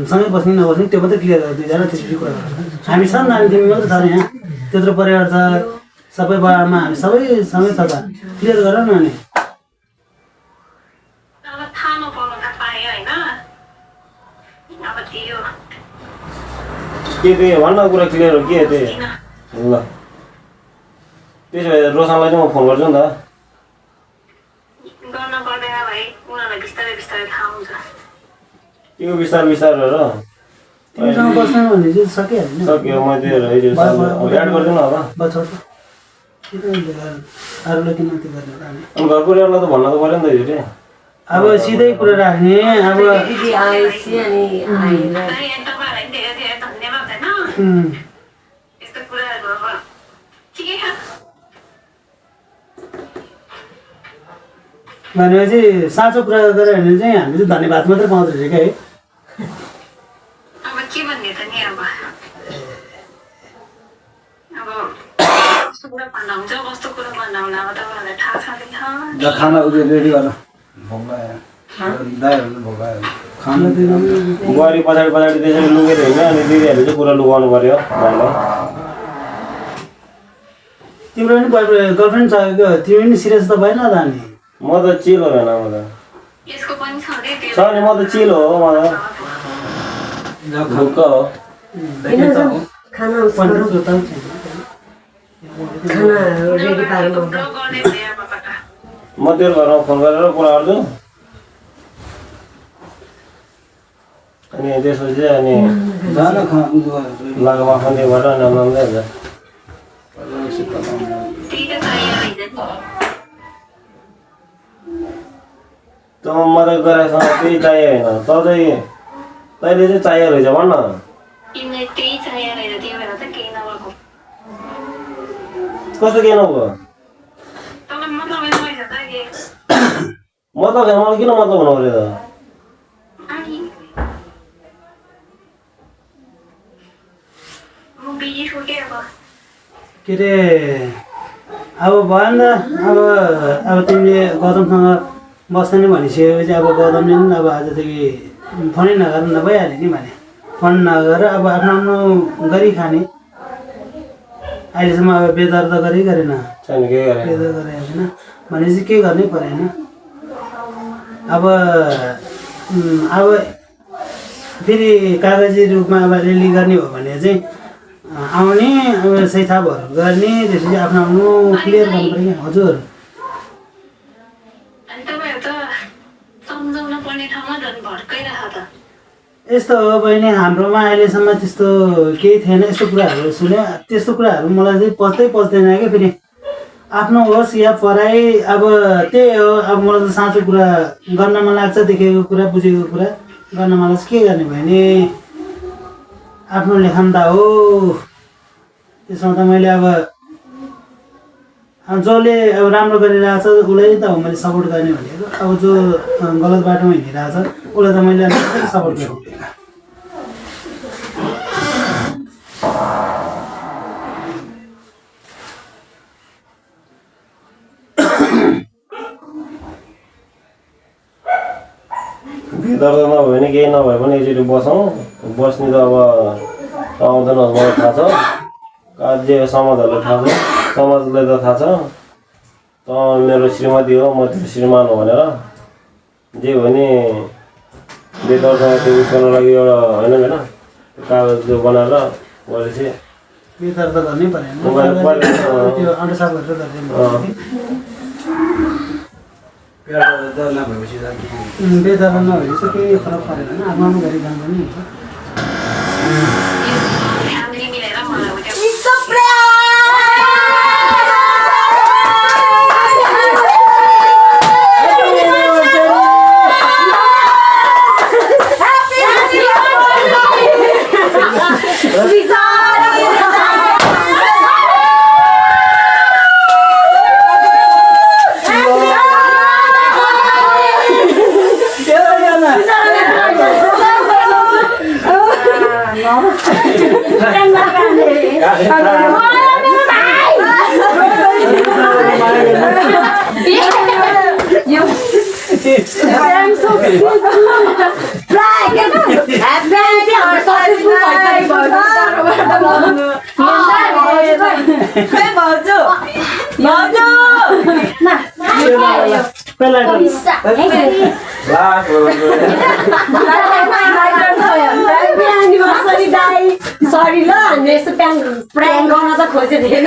सँगै बस्ने कि नबस्ने त्यो मात्रै क्लियर गर दुईजना त्यसरी कुरा गर हामी छ नि तिमी मात्रै छ यहाँ त्यत्रो परिवार छ सबै बाबामा हामी सबै सँगै छ त क्लियर गर न अनि
अब थाहा नपाउनु त पाएँ होइन अब त्यो
के त्यो भन्न कुरा क्लियर हो के त्यो ल त्यसो भए रोशनलाई चाहिँ म फोन गर्छु नि त
गर्न पर्दैन बिस्तारै थाहा हुन्छ
त्यो बिस्तार बिस्तार र
तिमीसँग बस्दैन भने चाहिँ सकिहाल्यो नि
सक्यो म त्यो एड गरिदिनु होला
बच्चा अरूले किन त्यो गर्ने त हामी
अनि घर परिवारलाई त भन्न त पऱ्यो नि त हिजो
अब सिधै कुरा राख्ने अब
दिदी आएपछि अनि आएर
तपाईँहरूलाई पनि धेरै धेरै धन्यवाद होइन यस्तो कुराहरू अब ठिकै छ
भनेपछि साँचो कुरा गऱ्यो भने चाहिँ हामी चाहिँ धन्यवाद मात्रै पाउँदो रहेछ क्या है
अब के भन्ने त नि अब कस्तो कुरा भन्दा हुन्छ कस्तो कुरा भन्दा होला अब तपाईँहरूलाई थाहा छँदैछ
खाना उयो रेडी गर भोक लाग्यो दाइहरू भोक लाग्यो खाना
बुहारी पछाडि पछाडि त्यसरी लुकेर हिँड्यो अनि दिदीहरूले चाहिँ कुरा लुगाउनु पऱ्यो भाइलाई
तिम्रो पनि गर्लफ्रेन्ड छ तिमी पनि सिरियस त भएन त अनि
म त चिल हो भएन म त
यसको पनि छ रे
छ नि म त चिल हो म त ढुक्क हो
खाना
पन्ध्र जोता छैन
खाना रेडी पार्नु
गर्ने भयो अब कता
म तेरो घरमा फोन गरेर कुरा गर्छु अनि त्यसपछि अनि
जान
लागमा खन्दैबाट अनि आउँदै हुन्छ
त्यही त चाहियो होइन
त मद्दत गरेसँग त्यही चाहियो होइन त चाहिँ तैँले चाहिँ चाहियो रहेछ भन्न
तिमीलाई त्यही चाहियो रहेछ त्यो बेला चाहिँ केही नभएको
कस्तो के नभयो
तपाईँ मतलब रहेछ त के
मतलब छैन मलाई किन मतलब हुनु पऱ्यो त
अनि म बिजी छु के अब
के अरे अब भएन त अब तिमीले गौतमसँग बस्दैन भनिसकेपछि अब गौतमले पनि अब आजदेखि फोनै नगर न भइहाल्यो नि भने फोन नगरेर अब आफ्नो आफ्नो गरी खाने अहिलेसम्म अब बेदर्द गरी गरेन
छैन के गरे
बेदर गरे होइन भनेपछि के गर्नै परेन अब फेरि कागजी रूपमा अब रेली गर्ने हो भने चाहिँ आउने अब सही थापहरू गर्ने त्यसपछि आफ्नो आफ्नो क्लियर गर्नु पऱ्यो क्या हजुर
अनि तपाईँहरू त सम्झाउन पर्ने ठाउँमा झन् भड्काइरहेको त
यस्तो हो बहिनी हाम्रोमा अहिलेसम्म त्यस्तो केही थिएन यस्तो कुराहरू सुन्यो त्यस्तो कुराहरू मलाई चाहिँ पच्दैन क्या फेरि आफ्नो होस् या पढाइ अब त्यही हो अब मलाई त साँचो कुरा गर्न मन लाग्छ देखेको कुरा बुझेको कुरा गर्न मलाई चाहिँ के गर्ने भयो भने आफ्नो लेखन त हो त्यसमा त मैले अब जसले अब राम्रो गरिरहेको छ उसलाई त हो मैले सपोर्ट गर्ने भनेको अब जो गलत बाटोमा हिँडिरहेको छ उसलाई त मैले सपोर्ट गरेँ
भित्र त नभए पनि केही नभए पनि एकचोटि बसौँ बस्ने त अब आउँदैन मलाई थाहा छ जे समाजहरूलाई थाहा छ समाजलाई त थाहा छ त मेरो श्रीमती हो म त्यो श्रीमान हो भनेर जे भने बेदरसँग त्यो उस गर्नु लागि एउटा होइन होइन कागज त्यो बनाएर गरेपछि
बेदर त गर्नै परेन त्यो अन्डरसाप गरेर गर्दै
नभएपछि
बेदर नभएपछि केही फरक परेन आफ्नो आफ्नो गरी काम पनि हुन्छ
फ्यामिली मिलेर मलाई उठ्यो
सरी ल हामीले यस्तो प्र्याङ्क गर्न त खोजेको थिएन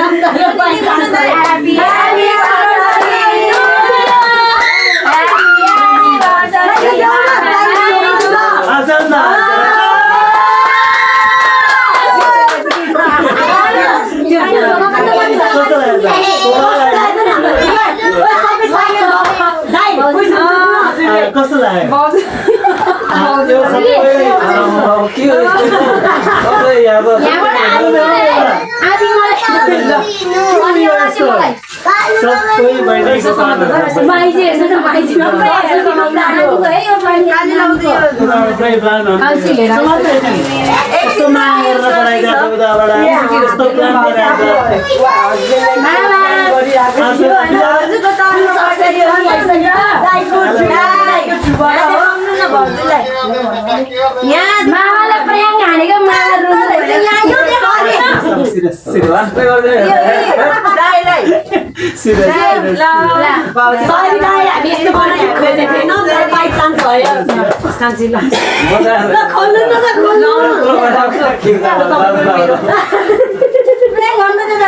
बाउजू
त्यो सबै के हो सबै यहाँ त सबै बाहिरको
मामालाई प्र्याङ हानेको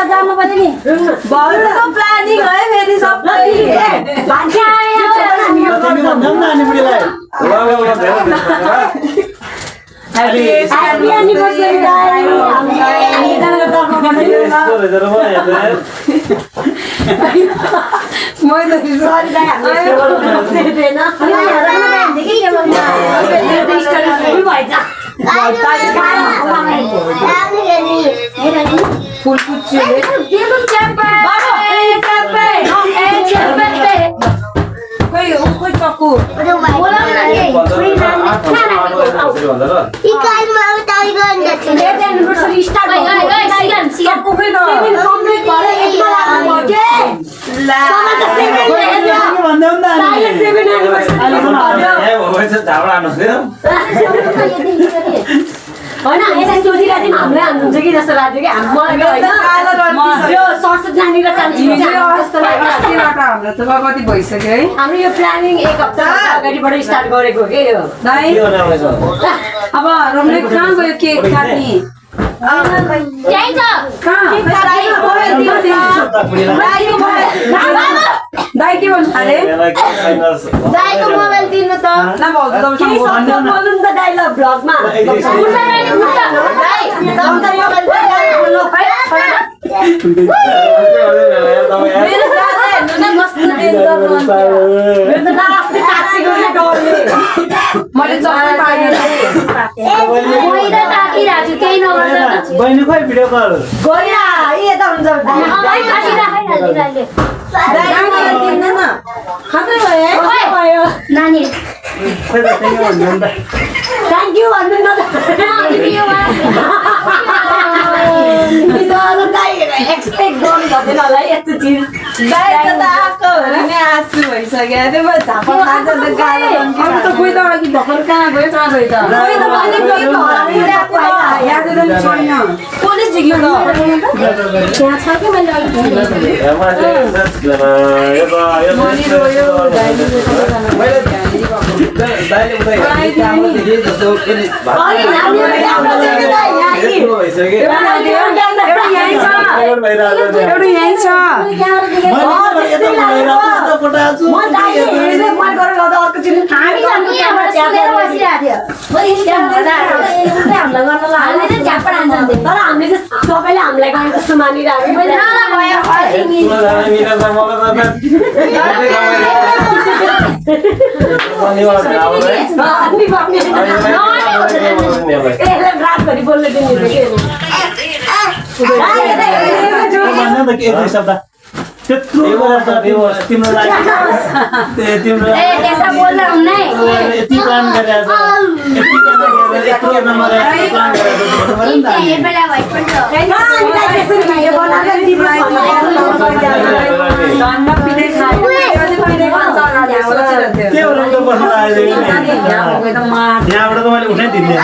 जानु पर्छ नि
प्लानिङ है फेरि सबै
ह्याप्पी एनिभर्सरी
फुल पुच्छु कोही चक्कु
होइन यसरी सोचिरहेको थियौँ हामीलाई हान्नुहुन्छ कि जस्तो लाग्यो कि यो सरस्वती नानी र कान्छी
हाम्रो त कति भइसक्यो है
हाम्रो यो प्लानिङ एक हप्ता अगाडिबाट स्टार्ट गरेको हो कि यो
दाइ अब रमले कहाँ गयो केक काट्ने
त्यही छ
दाइ के भन्नु थाले
दाइको मोबाइल दिनु त
न भाउजू
बोल्नु त दाइलाई भ्लगमा
बहिनी खोइ भिडियो कल
नानी
खोइ त त्यही भन्नु नि त
थ्याङ्क यू भन्नु न एक्सपेक्ट गर्नु पर्दैन होला यस्तो चिज
कोही त अघि भर्खर कहाँ गयो त पुलिस झिक्यो
त्यहाँ छ कि मैले तर हामीले चाहिँ सबैले हामीलाई गर्ने जस्तो मानिरहेको रातभरि बोल्ने
शब्द त्यत्रो तिम्रो लागि तिम्रो यति प्लान गरेर यत्रो प्लान यहाँबाट त मैले उठाइदिने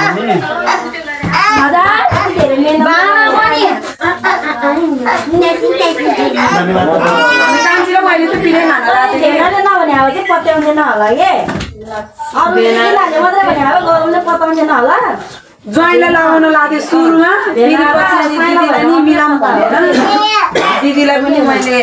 नभने अब चाहिँ पत्याउँदैन होला कि पताउँदैन होला
ज्वाइँलाई लगाउन लाग्यो सुरुमा दिदीलाई नि मिलाउनु भनेर दिदीलाई पनि मैले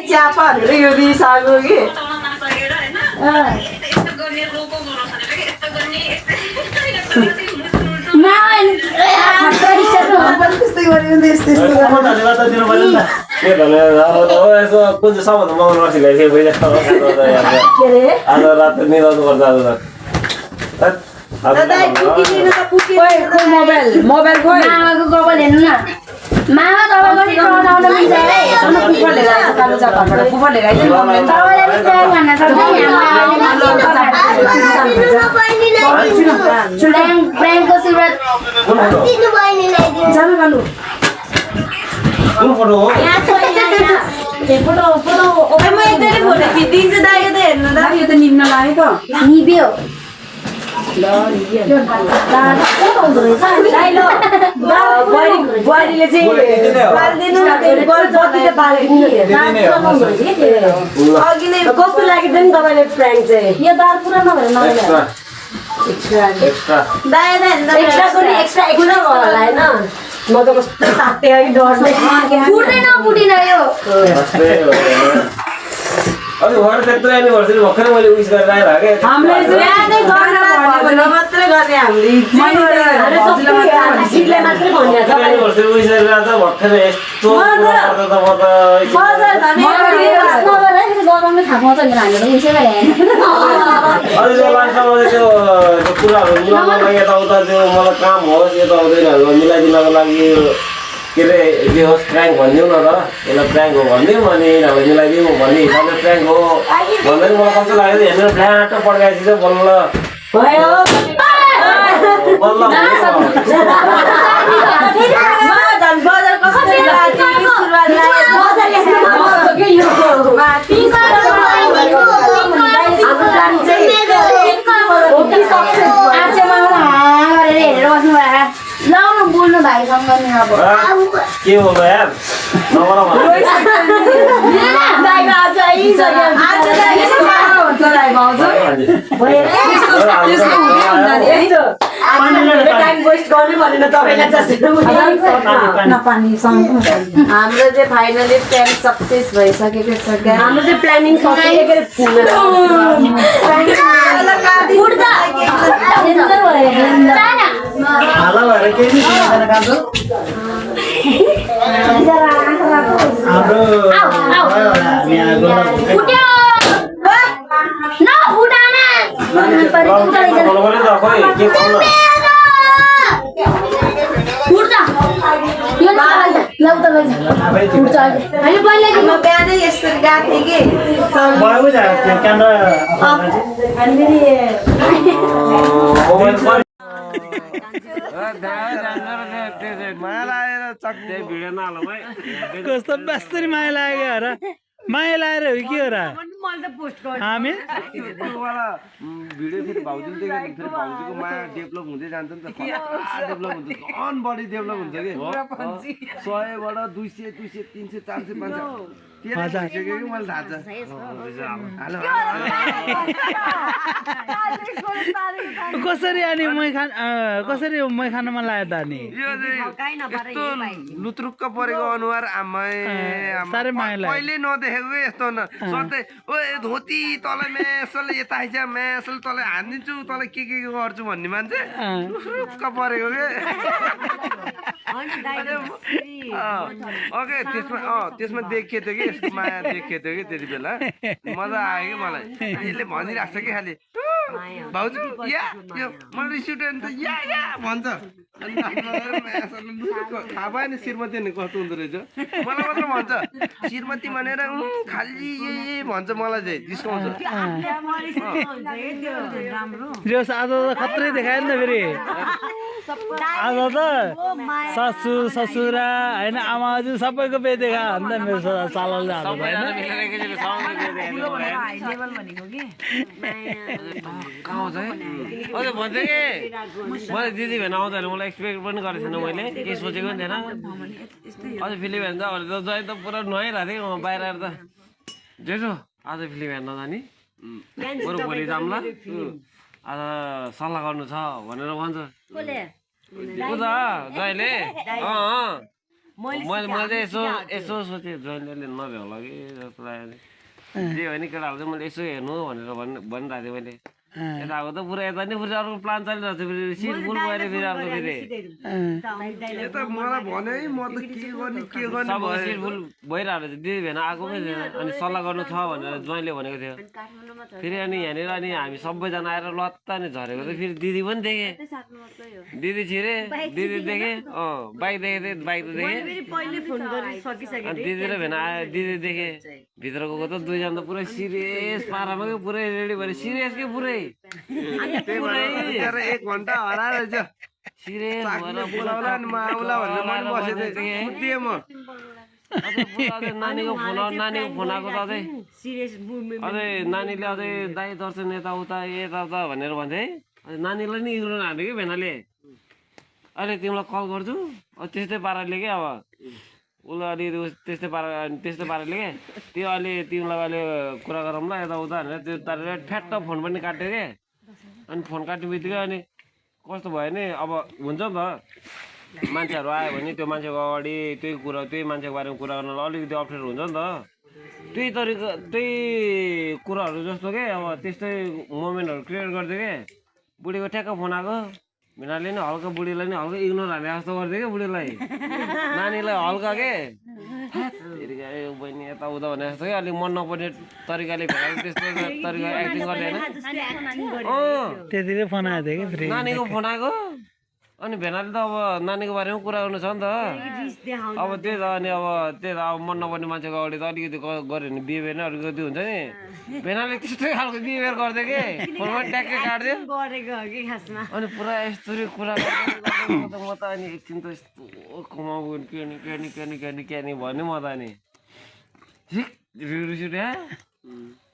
च्यापाहरू यो रिसाएको कि
बताउन नसकेर होइन यस्तो गर्ने रोको गरौँ भनेर यस्तो गर्ने
त्यस्तै गऱ्यो भने यस्तो यस्तो
धन्यवाद त दिनु पर्यो नि त
के धन्यवाद यसो कुन चाहिँ सबभन्दा मगाउनु नसिरहेको थियो पैसा आज रात निदाउनु पर्छ आज
दाइ पुगिदिनु त पुगिदिनु खोइ मोबाइल खोइ
मामाको गोबर हेर्नु न मामा तपाईँको नि बनाउन मिल्छ है
कुकुर लिएर आएछ कालो चापाबाट कुकुर लिएर आइज
तपाईँले पनि प्रयोग गर्न सक्छ प्रेमको सुरुवात
जानु गालु
कुन फोटो हो
फोटो
म एकदमै फोटो खिचिदिन्छु दाइ यो त हेर्नु त यो त निम्न लाग्यो त
निब्यो
बुहारीले चाहिँ बालिदिनु बत्ती त बालिदिनु अघि नै कस्तो लाग्यो त नि तपाईँले प्र्याङ्क चाहिँ
यो दार पुरा नभएर
एक्स्ट्रा
एक्स्ट्राको नि एक्स्ट्रा एक्स्ट्रा भयो होला होइन
म त कस्तो तात्यो कि डर्दै
फुट्दैन फुटिन यो
अनि भएर त्यत्रो एनिभर्सरी भर्खरै मैले विस गरेर आएर क्या
हामीले चाहिँ मात्रै गर्ने हामीले
मात्रै भन्यो
एनिभर्सरी विस गरेर आएर भर्खरै यस्तो
गराउनु थाहा पाउँछ नि हामीले त उसै गरे
अनि त्यो लास्टमा त्यो कुराहरू मिलाउनको लागि यताउता त्यो मलाई काम होस् यताउतैहरू मिलाइदिनको लागि के अरे जे होस् प्र्याङ्क भनिदिउँ न त यसलाई प्र्याङ्क हो भनिदिउँ अनि यिनीहरूलाई मिलाइदिउँ भन्ने हिसाबले प्र्याङ्क हो भन्दा नि मलाई कस्तो लाग्यो हेर्नु फ्ल्याट पड्काएपछि चाहिँ बल्ल बल्ल
बोल्नु भाइसँग नि अब
के हो यार नगर
हाम्रो चाहिँ फाइनली प्लान सक्सेस भइसकेको छ हाम्रो चाहिँ प्लानिङ
हाला भएर केही नि सुनेन कान्छो हाम्रो भयो होला हामी आएको
बिहानै यस्तो गएको थिएँ कि
भयो बुझा त्यो क्यामेरा कस्तो बेस्तरी माया लाग्यो र माया लागेर हो कि हो र हामी
भिडियो फेरि भाउजूले देख्यो भने फेरि भाउजूको माया डेभलप हुँदै जान्छ नि त डेभलप हुन्छ झन् बढी डेभलप हुन्छ कि 100बाट 200 300 400 500 भइसक्यो कि मलाई थाहा छ
कसरी अनि कसरी मै खान मन लाग्यो त अनि
यो चाहिँ यस्तो लुत्रुक्क परेको अनुहार आमै
साह्रै माया लाग्यो
कहिले नदेखेको यस्तो न सधैँ ओए धोती तँलाई मेसले यता आइज मेसले तँलाई हानिदिन्छु तँलाई के गर्छु भन्ने मान्छे लुत्रुक्क परेको के ओके त्यसमा देखिएको थियो कि यसको माया देखिएको थियो कि त्यति बेला मजा आयो कि मलाई यसले भनिरहेको छ कि खालि भाउजू या यो मलाई रिस उठ्यो भने त या भन्छ थाहा भयो नि श्रीमती भने कस्तो हुँदो रहेछ मलाई मात्र भन्छ श्रीमती भनेर खालि भन्छ मलाई चाहिँ जिस्काउँछ
आज त खत्रै देखायो नि त फेरि आज त सासू ससुरा होइन आमाजु सबैको पे देखा अन्त मेरो सालले हाल्नु भएन
अझ भन्छ कि मलाई दिदी भेन आउँदैन मलाई एक्सपेक्ट पनि गरेको थिएन मैले केही सोचेको पनि थिएन अझ फिल्म हेर्छ अहिले त जहिले त पुरा नुहाइरहेको थिएँ बाहिर आएर त जेठो आज फिल्म हेर्न जाने बरु भोलि जाउँला आज सल्लाह गर्नु छ भनेर भन्छ उता जहिले मैले चाहिँ यसो सोचेँ ज्वाइनले नभ्याउला कि जस्तो लाग्यो जे होइन केटाहरू चाहिँ मैले यसो हेर्नु भनेर भनिरहेको थिएँ मैले यता आएको त पुरा यता नि फेरि अर्को प्लान चलिरहेको छ फेरि सिट फुल गएर फेरि अर्को फेरि सब सिट फुल भइरहेको छ दिदी भेना आएको पनि थिएन अनि सल्लाह गर्नु छ भनेर ज्वाइनले भनेको थियो फेरि अनि यहाँनिर अनि हामी सबैजना आएर लत्ता नि झरेको त फेरि दिदी पनि देखेँ दिदी छिरे दिदी देखेँ बाइक देखेँ बाइक त देखेँ अनि दिदी र भेना आयो दिदी देखेँ भित्र गएको त दुईजना त पुरै सिरियस पारामा क्या पुरै रेडी भएर सिरियस के पुरै
1 घन्टा हराएर
सिरियस नानीको फोन आएको त अझै अझै नानीले अझै दाइ दर्शन यताउता यताउता भनेर भन्छ है नानीलाई नि इग्नोर हान्यो कि भेनाले अहिले तिमीलाई कल गर्छु त्यस्तै पाराले क्या अब उसलाई अलिकति त्यस्तै पाराले क्या त्यो अहिले तिमीलाई अहिले कुरा गरौँला यताउता भनेर त्यो तारेर फ्याट्ट फोन पनि काट्यो क्या अनि फोन काट्ने बित्तिकै अनि कस्तो भयो नि अब हुन्छ नि त मान्छेहरू आयो भने त्यो मान्छेको अगाडि त्यही मान्छेको बारेमा कुरा गर्नलाई अलिकति अप्ठ्यारो हुन्छ नि त त्यही कुराहरू जस्तो के अब त्यस्तै मोमेन्टहरू क्रिएट गरिदियो क्या बुढीको ठ्याक्क फोन आएको भेनाले नि हल्का बुढीलाई नि हल्का इग्नोर हाने जस्तो गरिदियो क्या बुढीलाई नानीलाई हल्का के बहिनी यताउता भने जस्तो क्या अलिक मन नपर्ने तरिकाले भेनाले त्यस्तो तरिका एक्टिङ गर्ने होइन नानीको फोन आएको अनि भेनाले त अब नानीको बारेमा कुरा गर्नु छ नि त अब त्यही त अनि अब मन नपर्ने मान्छेको अगाडि त अलिकति गऱ्यो भने बिहेभियर नै अलिकति हुन्छ नि भेनाले त्यस्तै खालको बिहेभियर गर्थ्यो कि फोनमा ट्याक्कै काट्थ्यो अनि पुरा यस्तो कुरा गर्दा म त अनि एकछिन त यस्तो कमाउ के नि भन्यो म त अनि रिस उठ्यो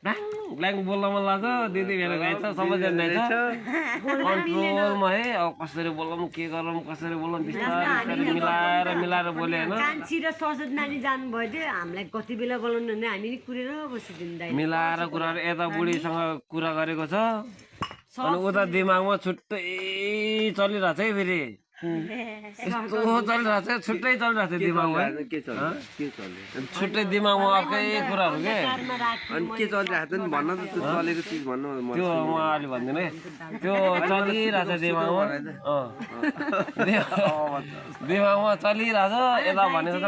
ब्ल्याङ्क बोल्न मन लाग्छ दिदी भेना गएछ सबैजना जान्छ कन्ट्रोलमा है अब कसरी बोलौँ के गरौँ कसरी बोलौँ बिस्तारै मिलाएर बोले होइन मिलाएर कुराहरू यता बुढीसँग कुरा गरेको छ अनि उता दिमागमा छुट्टै चलिरहेको छ है फेरि यस्तो चलिरहेको छ छुट्टै चलिरहेको छ दिमागमा छुट्टै दिमागमा अर्कै कुराहरू के
अनि के चलिरहेको छ नि भन्न त त्यो चलेको चिज भन्नु
त्यो म अहिले भन्दिनँ है त्यो चलिरहेको छ दिमागमा दिमागमा चलिरहेको छ यता भनेको त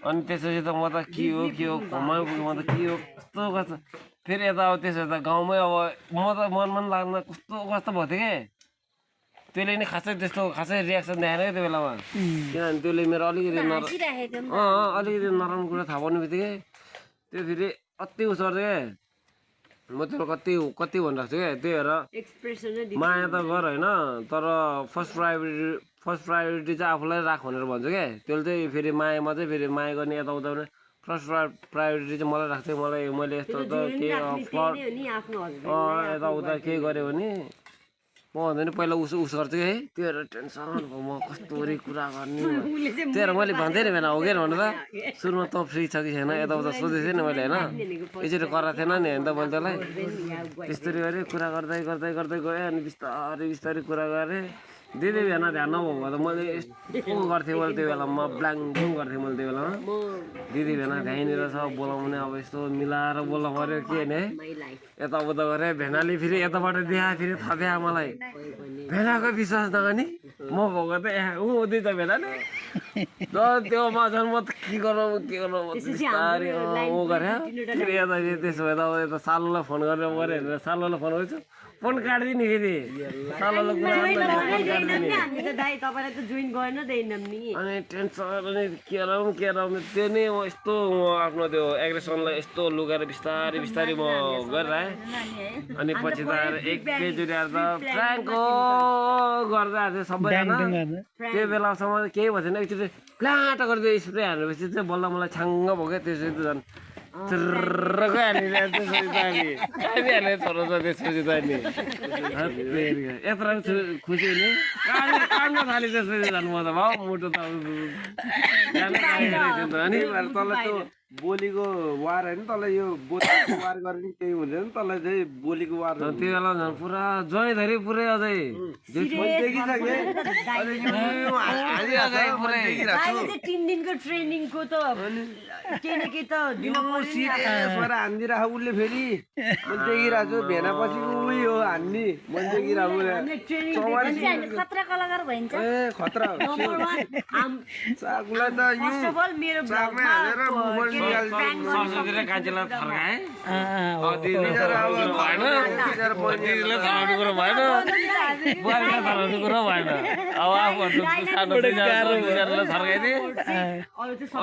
अनि त्यसपछि त म त के हो घुमाइ म त के हो कस्तो कस्तो फेरि यता अब त्यसो त गाउँमै अब म त मन लाग्दैन कस्तो भएको थियो कि त्यसले नि खासै रियाक्सन देखाएन क्या त्यो बेलामा किनभने त्यसले मेरो अलिकति नराम्रो कुरा थाहा पाउने बित्तिकै त्यो फेरि अति उस गर्छ क्या म त्यो कति भनिरहेको छु क्या त्यही भएर माया त गर होइन तर फर्स्ट प्रायोरिटी चाहिँ आफूलाई राख भनेर भन्छु क्या त्यसले चाहिँ फेरि मायामा चाहिँ फेरि माया गर्ने यताउता भने फर्स्ट प्रायोरिटी चाहिँ मलाई राख्थ्यो मैले यस्तो त केही यताउता केही गऱ्यो भने म भन्दा नि पहिला उस गर्छु है त्यो हेरेर टेन्सन भयो म कस्तोरी कुरा गर्ने त्यही भएर मैले भन्थेँ नि भेना हो कि भनेर त सुरुमा त फ्री छ कि छैन यताउता सोधेको थिएँ नि मैले होइन यसरी कराएको थिएन नि होइन त मैले त्यसलाई त्यस्तरी गरेँ कुरा गर्दै गएँ अनि बिस्तारै कुरा गरेँ दिदी भेना ध्यान नभएको त मैले यस्तो गर्थेँ मैले त्यो बेलामा ब्ल्याङ्क गर्थेँ मैले त्यो बेलामा दिदी भेना त्यहीँनिर छ बोलाउने अब यस्तो मिलाएर बोल्न पऱ्यो के होइन है यताउता गरेँ भेनाले फेरि यताबाट देखायो फेरि थाहा देखायो मलाई भेनाको विश्वास नगर्ने म भएको त उदी त भेनाले त्यो माझन म त के गरौँ बिस्तारै ऊ गरेँ फेरि यता त्यसो भए त अब यता सालोलाई फोन गरेर पऱ्यो भनेर सालोलाई फोन गर्छु फोन काटिदिने फेरि सालोलाई कुरा अनि टेन्सन अनि के गरौँ त्यो नै म यस्तो आफ्नो त्यो एग्रेसनलाई यस्तो लुगाएर बिस्तारै म गरिरहेँ अनि पछि त आएर एकैचोटि आएर त फ्र्याङ्को गर्दा सबैजना त्यो बेलासम्म केही भएको थिएन एकचोटि फ्ल्याट गरिदियो स्प्रे हानेपछि चाहिँ बल्ल मलाई छाङ्ग भयो क्या त्यसपछि त झन् चुर्रकै हालिदियो त्यसपछि त हामी हाल्ने छोरो छ त्यसपछि त अनि यत्रो खुसी हुने काट्न थाल्यो त्यसपछि झन् म त भाउ मुटु त अनि तल त्यो
बोलीको वार होइन तँलाई यो बोलीको वार गरे नि केही हुँदैन तँलाई चाहिँ बोलीको वार
त्यो बेला झन् पुरा जय धरी पुरै अझै
अहिले चाहिँ 3 दिनको ट्रेनिङको त केही न केही त दिन
सिरियसबाट हानिदिइराख उसले फेरि म देखिरहेको छु भेनापछि उही हो हान्ने म देखिरहेको
खतरा कलाकार भइन्छ
ए खतरा हो चाकुलाई त यो
मेरो
चाकमै हालेर मुखबाट निकाल्छ
सरस्वतीले कान्छीलाई थर्काए बुहारीलाई थर्काउने कुरो भएन अब आफूहरू सानो थर्काइदिए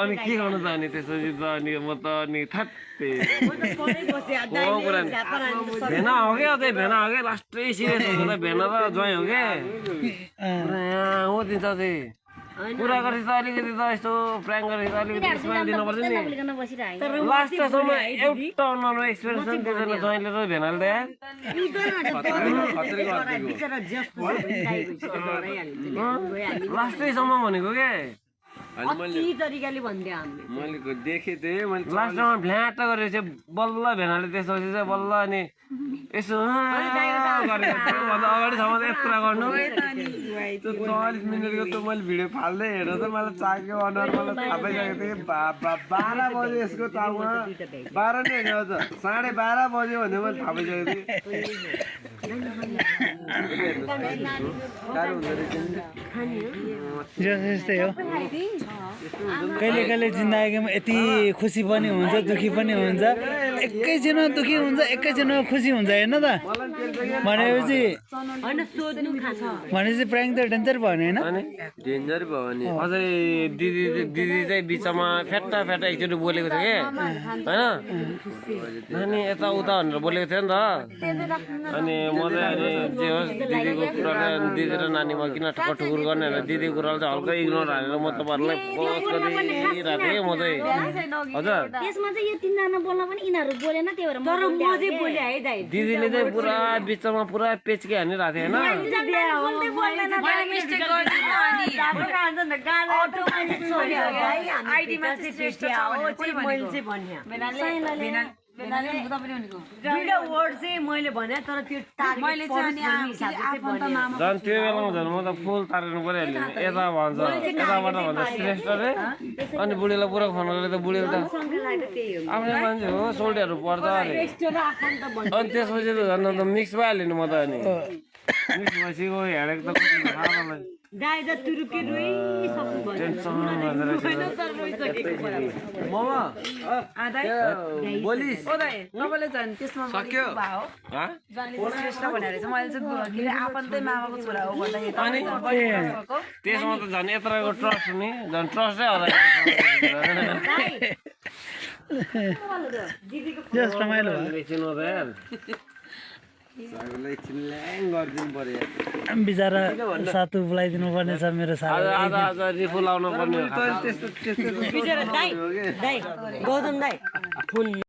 अनि के गर्नु त अनि त्यसपछि त अनि म त अनि थत्ते भेना हो क्या अझै भेना हो क्या लास्टै सिरियस हुन्छ त भेना त ज्वाइँ हो क्या पुरा यहाँ हो दिन्छ अझै कुरा गरेपछि त अलिकति त यस्तो प्र्याङ्क गरेपछि त अलिकति स्माइल दिनुपर्छ नि लास्टसम्म एउटा नर्मल एक्सपिरियन्स पनि दिँदैन ज्वाइँले त भेनाले त लास्टैसम्म भनेको क्या
तरिकाले भनिदियो हामीले
मैले देखेँ थिएँ मैले
लास्टमा भ्ल्याट गरेपछि बल्ल भेनाले त्यसपछि चाहिँ बल्ल अनि यसो गरेको अगाडिसम्म त यत्रो गर्नु
40 मिनटको त मैले भिडियो फाल्दै हेर्दा त मलाई चाक्यो अनुहार मलाई थाहा पाइसकेको थिएँ 12 बजे यसको तालमा 12 नै होइन अझ 12:30 बज्यो भने मैले थाहा पाइसकेको थिएँ गाह्रो हुँदो रहेछ
यस्तै हो कहिले कहिले जिन्दगीमा यति खुसी पनि हुन्छ दुखी पनि हुन्छ एकैछिनमा दुखी हुन्छ एकैछिनमा खुसी हुन्छ हेर्न त भनेपछि भनेपछि प्राङ्क त डेन्जर भयो नि होइन
डेन्जर भयो नि
अझै दिदी चाहिँ बिचमा फ्याट्टा एकचोटि बोलेको थियो कि होइन नानी यताउता भनेर बोलेको थियो नि त अनि म चाहिँ अनि जे होस् दिदीको कुरा दिदी र नानीमा किन ठुकुर गर्ने भनेर दिदीको कुरालाई चाहिँ हल्का इग्नोर हालेर म तपाईँहरूलाई पोस्ट गरिरहेको थिएँ म चाहिँ हजुर
त्यसमा चाहिँ यो तीनजना बोल्न पनि यिनीहरू बोलेन त्यही भएर
तर म चाहिँ बोले है दाइ
दिदीले चाहिँ पुरा बिचमा पुरा पेचके हानिरहेको थियो
होइन दुईटा वर्ड चाहिँ मैले भने तर त्यो मैले
झन् त्यो बेलामा झन् म त फुल तारिनु परिहाल्यो नि यता भन्छ यताबाट भन्छ श्रेष्ठ रे अनि बुढीलाई पुरा खुवाउनु त बुढीले त आफ्नै मान्छे हो सोल्टीहरू पर्छ अरे अनि त्यसपछि त झन् त मिक्स भइहाल्यो नि म त अनि मिक्स भइसक्यो हेडेक त
गाई त तुरुके रोइसक्नु
बोलिस
तपाईँले झन् त्यसमा
सक्यो
श्रेष्ठ भनेर चाहिँ मैले चाहिँ के अरे आफन्तै मामाको छोरा हो भन्दाखेरि
अनि त्यसमा त झन् यत्रोको ट्रस्ट नि झन् ट्रस्टै होला
रमाइलो
एकछिन ल्याङ गरिदिनु पर्यो
बिचरा सातु बोलाइदिनु पर्ने छ मेरो साथी
आज रिफुल आउनु पर्ने
गौतम दाई फोन